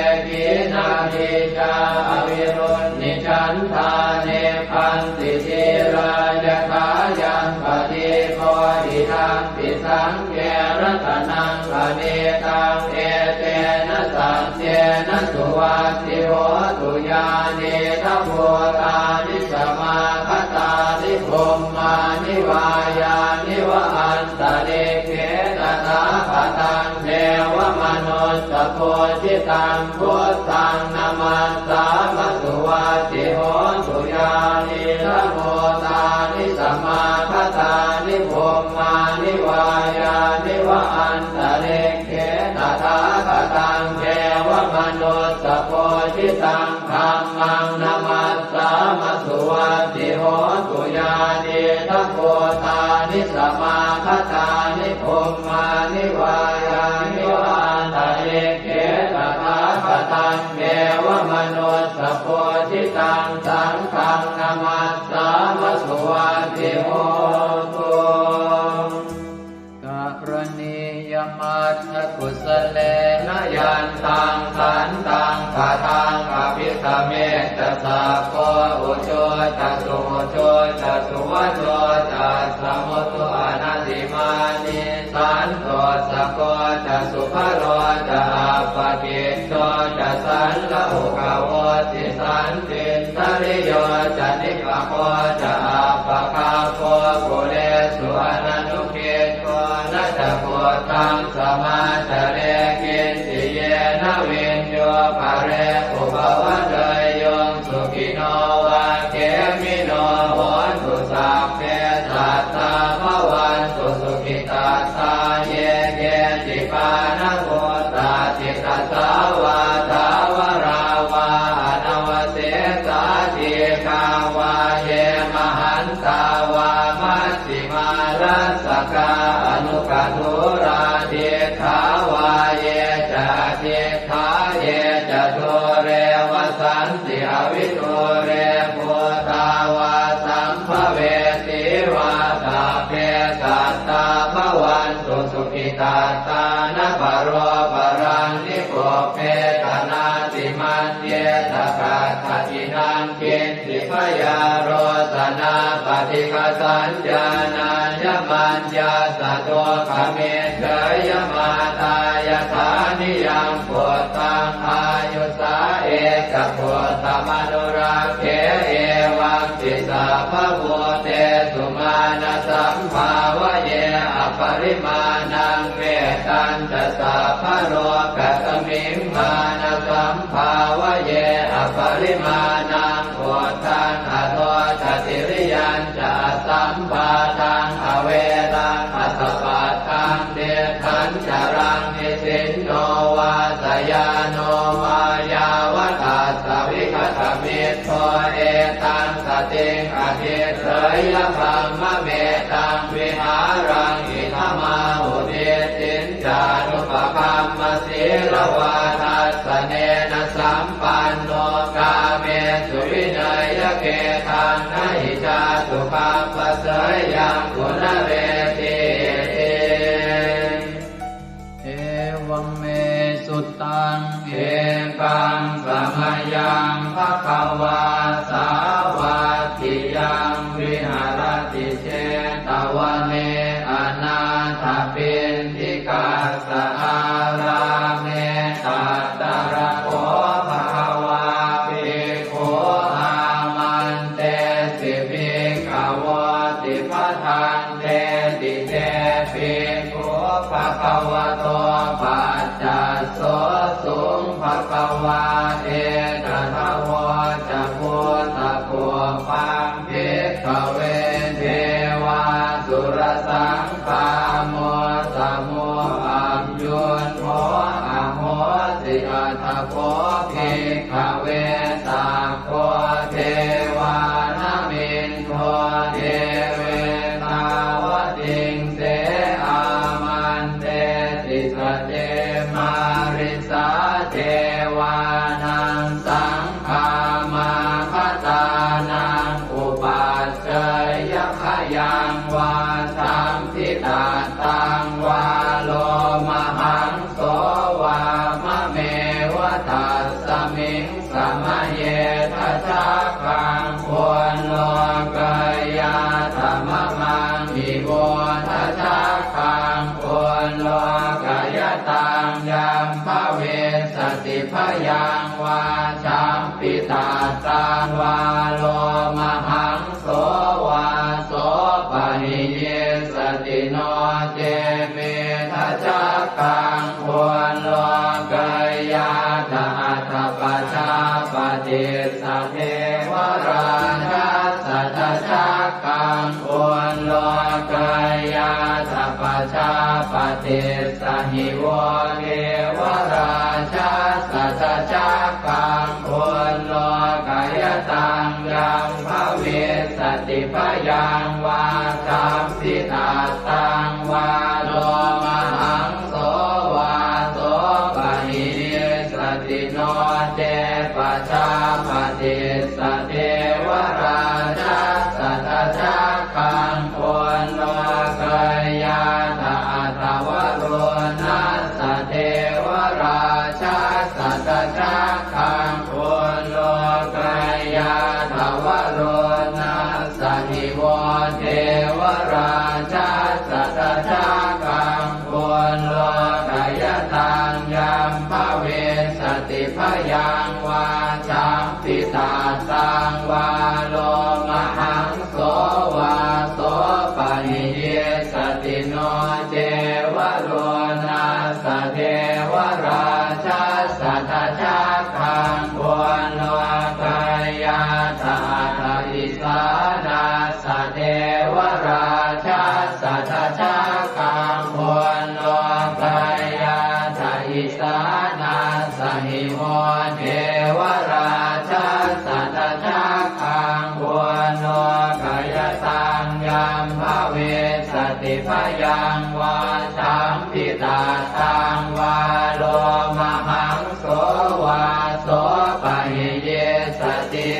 Nicā avirūḷhichandā nibbanti dhīrā yathāyaṃ padīpo idampi saṅghe ratanaṃ paṇītaṃ etena saccena suvatthi hotu. Yānīdha bhūtāni samāgatāni bhummāni vā yāni va antalikkhe tathāgataṃ devamanussapūjitaṃ buddhaṃ namassāma suvatthi hotu. Yānīdha bhūtāni samāgatāni bhummāni vā yāni va antalikkhe tathāgataṃ devamanussapūjitaṃ dhammaṃ namassāma suvatthi hotu. Yānīdha bhūtāni samāgatāni bhummāni vā yāni va antalikkhe tathāgataṃ devamanussapūjitaṃ saṅghaṃ namassāma suvatthi hotu. Karaṇīyamatthakusalena yantaṃ santaṃ padaṃ abhisamecca sakko ujū ca suhujū ca suvaco cassa mudu anatimānī santussako ca subharo ca appakicco ca sallahukavutti santindriyo ca nipako ca appagabbho kulesu ananu giddho. Na ca khuddaṃ samācare kiñci yena viññū pare upavadeyyuṃ. Sukhino vā khemino hontu sabbe sattā bhavantu sukhitattā. Ye keci pāṇabhūtatthi tasā vā thāvarā vā anavasesā dīghā vā ye mahantā vā maj jhimā rassakā aṇukathūlā diṭṭhā vā ye ca adiṭṭhā ye ca dūre vasanti avidūre bhūtā vā sambhavesī vā sabbe sattā bhavantu sukhitattā. Na paro paraṃ nikubbetha nātimaññetha katthaci naṃ kiñ ci byārosanā paṭighasaññā nāññamaññassa dukkhamiccheyya. Mātā yathā niyaṃ puttaṃ āyusā ekaputtamanurakkhe evampi sabbabhūtesu mānasambhāvaye aparimāṇaṃ. Mettañca sabbalokasmiṃ mānasambhāvaye aparimāṇaṃ uddhaṃ adho ca tiriyañca asambādhaṃ averaṃ asapattaṃ. Tiṭṭhañcaraṃ nisinno vā sayāno vā yāvatassa vigatamiddho etaṃ satiṃ adhiṭṭheyya brahmametaṃ vihāraṃ idhamāhu. Diṭṭhiñ ca anupagamma sīlavā dassanena sampanno kāmesu vineyya gedhaṃ na hi jātu gabbhaseyyaṃ punaretīti. Evaṃ me sutaṃ. Ekaṃ samayaṃ bhagavā sāvatthiyaṃ viharati jetavane anāthapiṇḍikassa ārāme. Tatra kho bhagavā bhikkhū āmantesi bhikkhavoti. Bhadanteti te bhikkhū bhagavato paccassosuṃ. Bhagavā etadavoca. Bhūtapubbaṃ bhikkhave devāsurasaṅ gāmo samūhayuṃ kho ahosi. Atha kho bhikkhave sakko devānamindo devetāvatiṃse āmantesi. Sace mārisā devānaṃ saṅ gāmāgatānaṃ upaccayabhayaṃ vā sambhitattaṃ vā lomahaṃso vā mameva tassa Miṃ samaye dajaggaṃ ullokayātha mamaṃ hi vo dajaggaṃ ullokayataṃ yaṃ bhavissati bhayaṃ vā champittattaṃ vā lomahaṃso vā sopahiyissati no ce me dajaggaṃ ullokayātha atha pajāpatissa devarājassa dajaggaṃ ullokayātha pajāpatissa hi vo devarājassa dajaggaṃ ullokayataṃ yaṃ bhavissati bhayaṃ vā champittattaṃ vā lomahaṃso vā sopahiyissati no ce pajāpatissa devarājassa dajaggaṃ ullokayātha atha varuṇassa devarājassa dajaggaṃ ullokayātha varuṇassa hi vo devarājassa dajaggaṃ ullokayataṃ yaṃ bhavissati bhayaṃ vā champittattaṃ vā lomahaṃso vā sopahiyissati no ce varuṇassa devarājassa dajaggaṃ ullokayātha atha isānassa devarājassa dajaggaṃ ullokayātha isānassa hi vo devarājassa dajaggaṃ ullokayataṃ yaṃ bhavissati bhayaṃ vā champittattaṃ vā lomahaṃso vā sopahiyissati.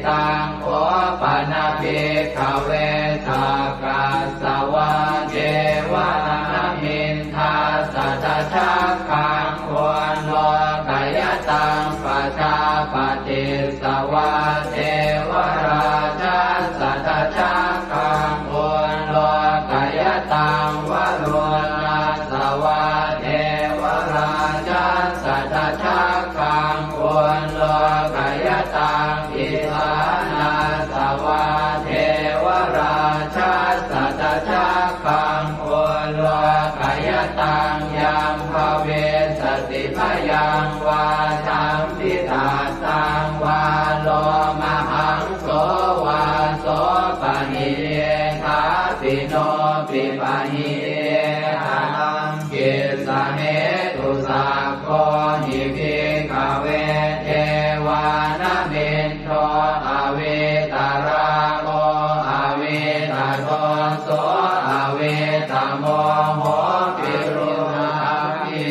Taṃ kho pana bhikkhave sakkas savā devanāmiṃ dassa dajaggaṃ ullokayataṃ pajāpatissa vā devarājassa dajaggaṃ ullokayataṃ varuṇassa vā devarājassa dajaggaṃ ullokayataṃ isānassa vā devarājassa dajaggaṃ ullokayataṃ yaṃ bhavissati bhayaṃ vā champittattaṃ vā lomahaṃso vā sopahiyye thāpi no pipahiye ataṃ kissa hetu. Sakko hi bhikkhave devānamindo avītarāgo avītadoso avītamoho virūḷhakī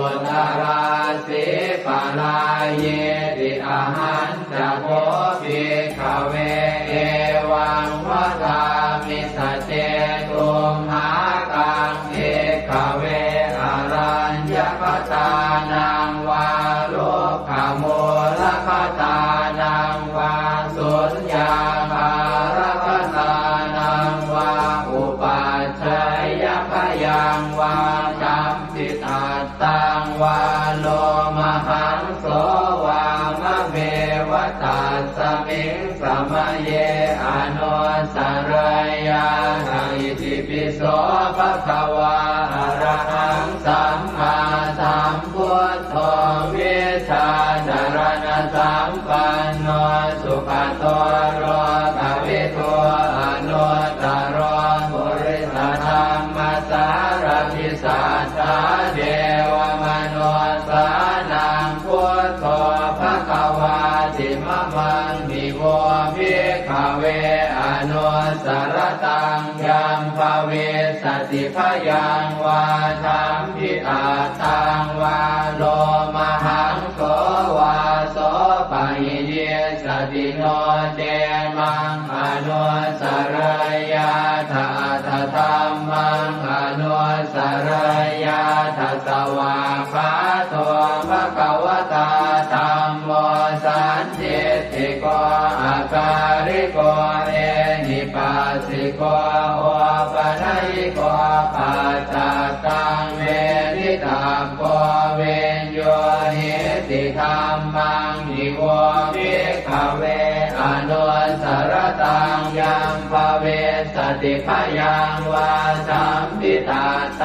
uttarāsī parāyīti. Ahañ ca kho bhikkhave evaṃ vadāmi: Sacce tumhākaṃ bhikkhave araññakatānaṃ vā rukkhamūlakatānaṃ vā suññāgārakatānaṃ vā upajjhāyabhayaṃ vā champittattaṃ vā lomahaṃso vā mameva tasmiṃ samaye anussarayyātha. Itipi so bhagavā arahaṃ sammāsambuddho vijjācaraṇasampanno sugato lokavidū anuttaro purisadammasārathi satthā devamanussānaṃ buddho bhagavāti. Mamaṃ hi vo bhikkhave anussarattaṃ yaṃ bhavissati bhayaṃ vā champittattaṃ vā lomahaṃso vā sopahiyissati no ce maṃ anussarayyātha atha dhammaṃ anussarayyātha. Svākkhāto bhagavatā dham sandiṭṭhiko akāliko ehipassiko opanayiko paccattaṃ veditabbo viññūhīti. Dhammaṃ hi vo bhikkhave anussaraṃ yaṃ bhavissati bhayaṃ vā sampittaṃ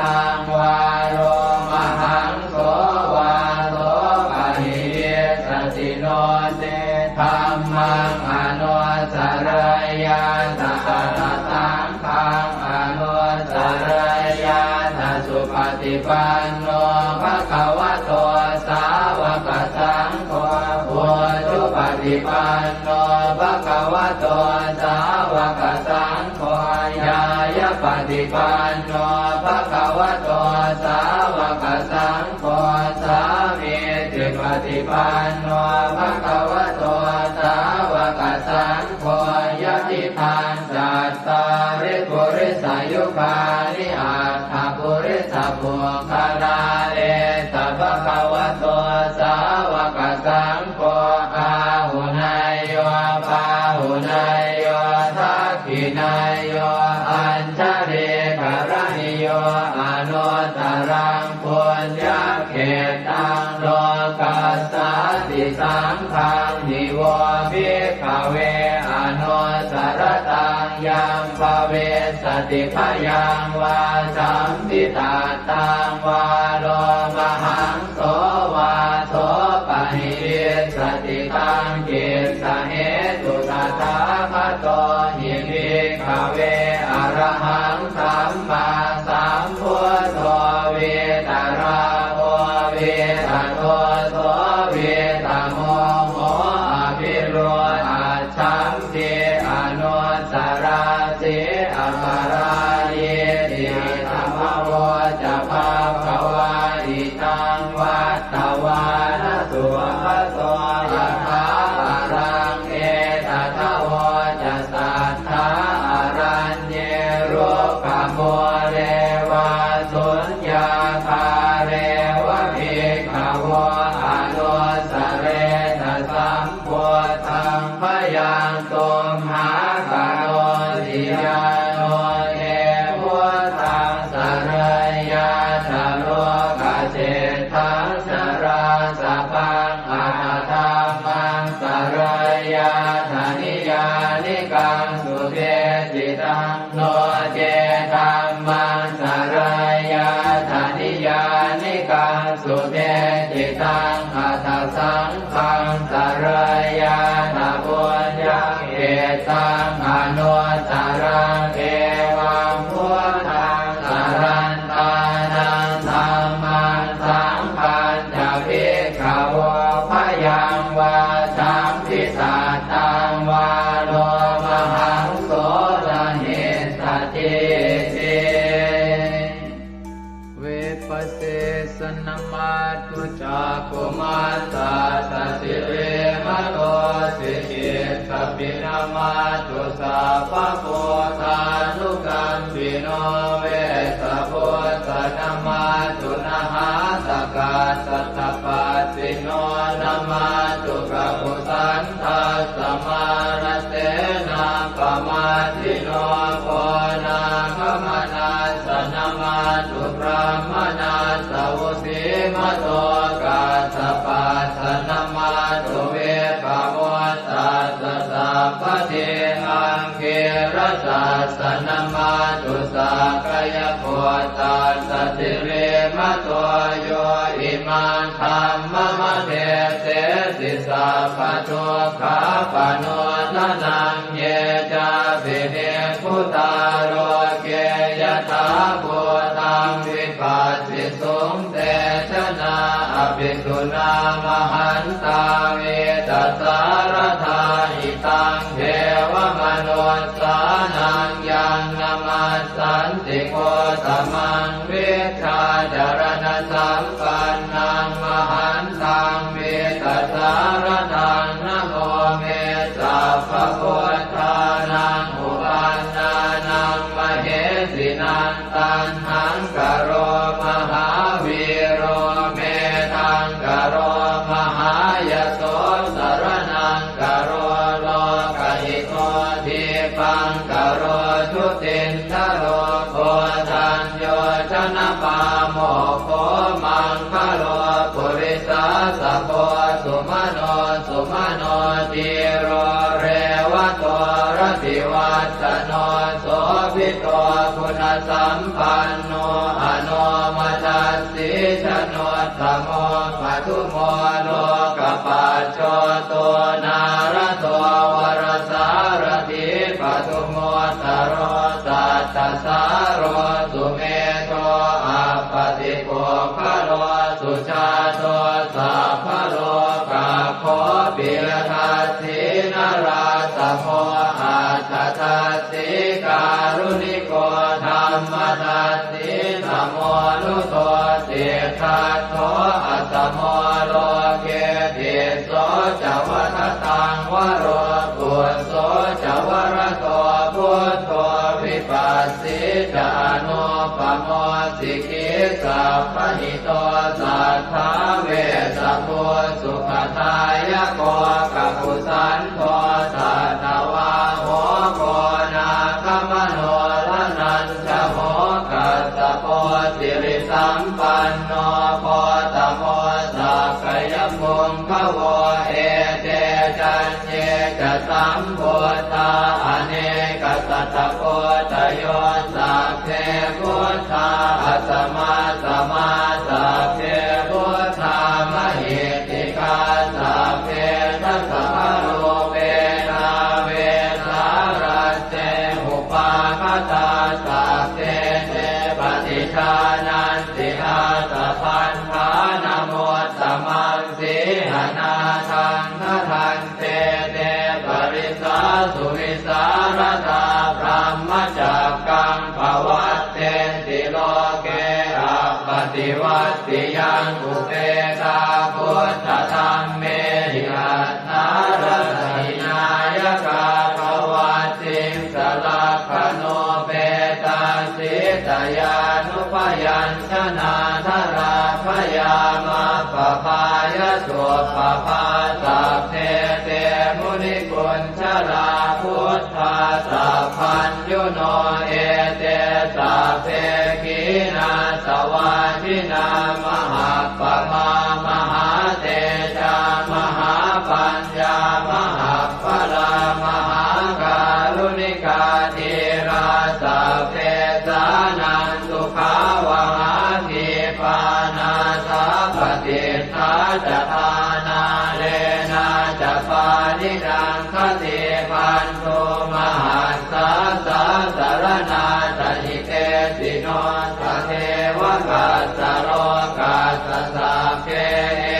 vā lomahaṃ so vā so pahīyissati no ce dhammaṃ anussarayyātha atha saṅghaṃ anussarayyātha. Supaṭipanno bhagavato sāvakasaṅgho, ujupaṭipanno bhagavato sāvakasaṅgho, ñāyapaṭipanno bhagavato sāvakasaṅgho, sāmīcipaṭipanno bhagavato sāvakasaṅgho, yadidaṃ cattāri purisayugāni aṭṭha purisapuggalā, esa bhagavato sāvakasaṅgho, āhuneyyo pāhuneyyo dakkhiṇeyyo añjalikaraṇīyo anuttaraṃ puññakkhettaṃ lokassāti. Saṅghaṃ hi vo bhikkhave anussaraṃ yaṃ bhavissati bhayaṃ vā sampittaṃ vā lomahaṃso vā so pahīyissati. Taṃ kissa hetu tathāgato hi bhikkhave arahaṃ sammāsambuddho vītarāgo vītadoso vītamoho abhirūḷhaccham ti anussarati aparājīti. Idamavoca bhagavā. Idaṃ vattavāna sugato yathābalaṃ etadavoca satthā araññe rukkhamūle vā suññāgāre va bhikkhavo anussaretha sam buddhaṃ bhayaṃ tumhākarosi. Yāno te buddhaṃ sarayyātha lokaseṭṭhaṃ narāsabhaṃ atha dhammaṃ sarayyātha niyyānikaṃ subheccittaṃ no ce dhammaṃ sarayyātha niyyānikaṃ subheccittaṃ atha saṅghaṃ sarayyātha puññakkhettaṃ anuttaraṃ. Evaṃ buddhaṃ sarantānaṃ dhammaṃ saṅghañca bhikkhavo bhayaṃ vā sampittaṃ vā lomahaṃso na hessatīti. Vipassissa namatthu cakkhumantassa sirīmato. Sikhītsapi namatthu sabbabuddhānukampino. Vessabhussa namatthu nhātakassa tapassino. Namatthu kakusandhassa mārasenappamaddino. Konāgamanassa namatthu brāhmaṇassa vusīmato. Kassapassa namatthu vippamuttassa sabbadhi. Aṅgīrasassa namatthu sakyaputtassa sirīmato. Yo imaṃ dhammamādesesi sabbadukkhāpanūdanaṃ. Ye cāpi nibbu tā loke yathābhūtaṃ vipassisuṃ, te janā appisunā mahantā vītasāradā. Hitaṃ devamanussānaṃ yaṃ namassanti Gotamaṃ, vijjācaraṇasampannaṃ mahantaṃ vītasāradaṃ. Namo me sabbabuddhānaṃ uppannānaṃ mahesinaṃ. Taṇhaṅkaro mahāvīro, medhaṅkaro mahāyaso, sar sumano dhīro revato rativassano sobhito guṇasampanno anomadassī januttamo padumo lokapajjoto nārado varasārathī padumu ttaro sattasāro sumedho appatipuggalo sujāto sabbalokaggo piyadassī narāsamo atthadassī kāruṇiko dhammadassī tamonudo siddhattho asamo loke tisso ca vadataṃ varo phusso ca varado buddho vipassī ca anūpamo sikhī sabbahito satthā vessabhū sukhadāyako kakusandho satthavāho koṇāgamano dhananjavo kassapo sirisampanno gotamo sakyapuṅgavo ete caññe ca sambuddhā anekasatakoṭayo sabbe buddhā asamasamā sabbe buddhā mahiddhikā sabbe dasabalūpena vesālā te upāgatā sabbe te paṭijānanti ātappamāṇamuttamaṃ sīhanāthaṃ bhaddante te parisā suvisāradā brahmacakkaṃ pavattenti loke appaṭivattiyaṃ upekkkhā buddhadhammehi aṭṭhārasa hināyakā pavattissa lakkhaṇupetā sītayanupayañjanādharā bhayaṃ abbhabbāya suppabhā sabbe te muniku jalā buddhā sabbaññuno ete sabbe khīṇāsavā jinā mahappamā mahātejā mahāpaññā mahappalā mahākāruṇikā dhīrā sabbesānaṃ sukhāvahā khipānāthapaṭiṭṭhā ca dhānālena ca pāṇinaṃ khaṭibandhū mahassā sāsaraṇā ca hitesino tatheva kassa lokassa sabbe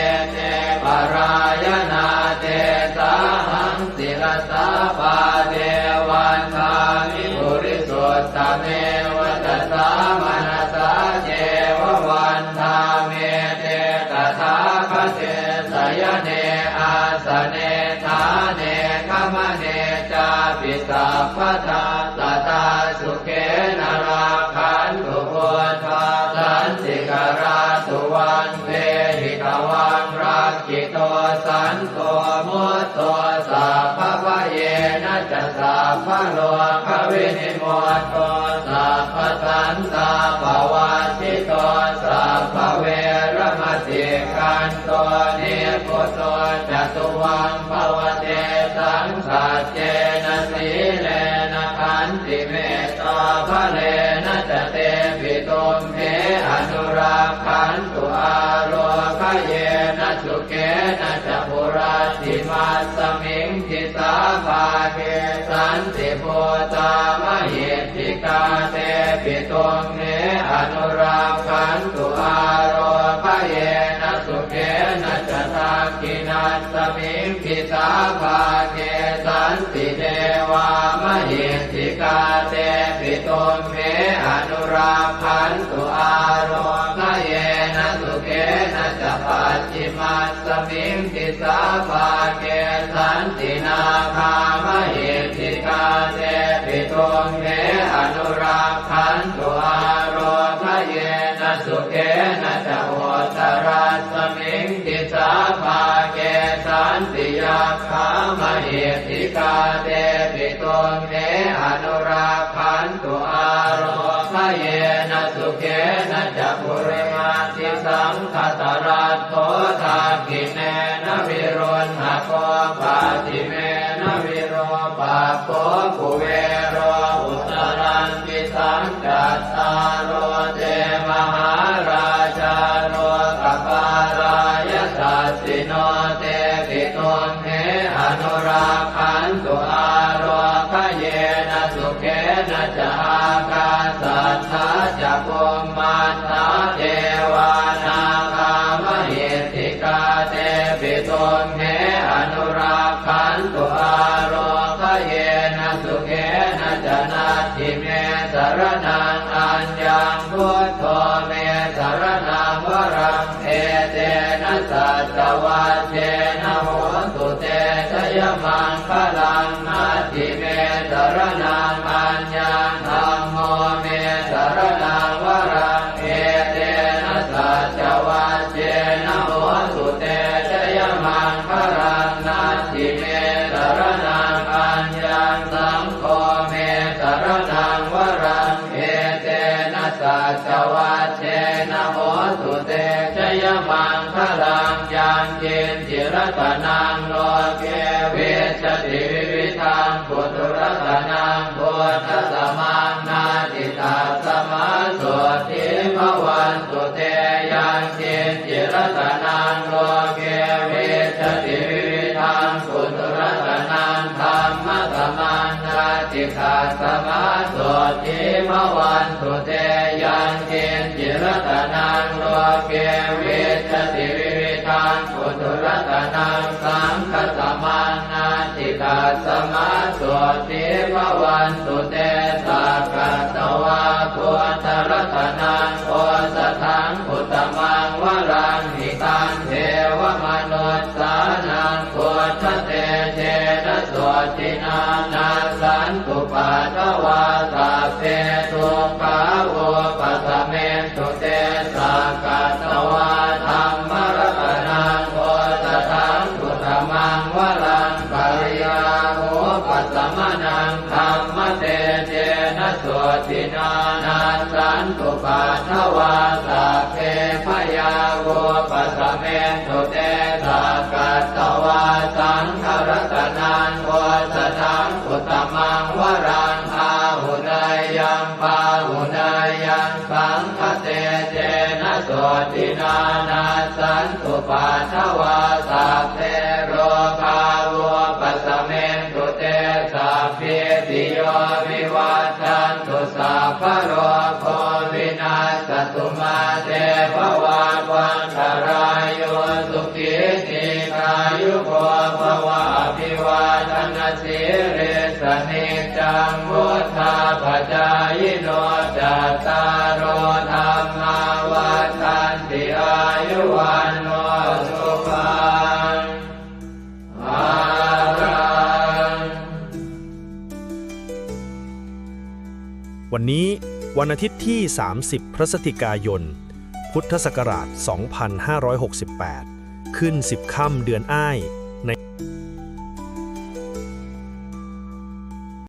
ete parāyanā tesāhaṃ sirasā pāde vandāmi purisuttame vacasā manasā ceva vandāmete tathāgate sayane āsane ṭhāne gamane cāpi sabbadā sadā sukhena rakkhantu buddhā santikarā suvaṃ dehi tvaṃ rakkhito santo mutto sabbabhayena ca sabbarogavinimutto sabbasantāpavajjito sabbaveramatikkanto nibbuto ca tuvaṃ bhava tesaṃ saccena sīlena khantimettābalena ca tepi tumhe anurakkhantu ārogyena sukhena ca hurattimasmiṃ disābhāge santibhūtā mahiddhikā tepi tumhe anurakkhantu ārogyena sukhena ca dakkhiṇa smiṃ disābhāge santi devā mahiddhikā tepi tumhe anurakkhantu ārogyena sukhena ca pacchimasmiṃ disābhāge santi nāgā mahiddhikā tepi tumhe anurakkhantu ārogyena sukhena ca uttarasmiṃ disābhāge santi yakkhā mahiddhikā tepi tumhe anurakkhantu ārogyena yena sukhena ca purimaṃ disaṃ dhataraṭṭho dakkhiṇena viruḷhako pacchimena virūpakkho kuvero uttaraṃ disaṃ. Cattāro te mahārājā lokapālā yasassino tepi tumhe anurakkhantu ārogayena sukhena ca. Ākāsaṭṭhā ca bhummaṭṭhā devā nāgā mahiddhikā tepi tumhe anurakkhantu ārogayena sukhena ca. Natthi me saraṇaṃ aññaṃ, buddho me saraṇaṃ varaṃ, etena saccavajjena hotu te jayamaṅgalaṃ. Natthi me saraṇaṃ aññaṃ, dhammo me saraṇaṃ varaṃ, etena saccavajjena hotu te jayamaṅgalaṃ. Natthi me saraṇaṃ aññaṃ, saṅgho me saraṇaṃ varaṃ, etena saccavajjena hotu te jayamaṅgalaṃ. Yaṅkiñci ratanaṃ loke vijjati vividhaṃ puthu, ratanaṃ buddhasamaṃ natthi, tasmā sotthī bhavantu te. Yaṅkiñci ratanaṃ loke vijjati vividhaṃ puthu, ratanaṃ dhammasamaṃ natthi, tasmā sotthī bhavantu te. Yaṅkiñci ratanaṃ loke vijjati vividhaṃ puthu, ratanaṃ saṅghasamaṃ natthi, tasmā sotthī bhavantu te. Sakkatvā buddharatanaṃ osathaṃ uttamaṃ varaṃ, hitaṃ devamanussānaṃ buddhatejena sotthinā, nassantupaddavā sabbe dukkhā vūpasamentu te. Sakkatvā dhammaratanaṃ osathaṃ uttamaṃ varaṃ, pariḷāhūpasamanaṃ dhammatejena sotthinā, nassantupaddavā sabbe bhayā vūpasamentu te. Sakkatvā saṅgharatanaṃ osathaṃ uttamaṃ varaṃ, āhuneyyaṃ pāhuneyyaṃ saṅghatejena sotthinā, nassantupaddavā sabbe rogā vūpasamentu te. Sabbītiyo vivajjantu, sabbarogo vinassatu, mā te bhavatvantarāyo, sukhī dīghāyuko bhava. Abhivādanasīlissa niccaṃ vuḍḍhāpacāyino, cattāro dhammā vaḍḍhanti, āyu vaṇṇo sukhaṃ balaṃ. วันนี้วันอาทิตย์ที่ สามสิบ พฤศจิกายน พุทธศักราช สองพันห้าร้อยหกสิบแปด ขึ้น สิบ ค่ำเดือนอ้าย ใน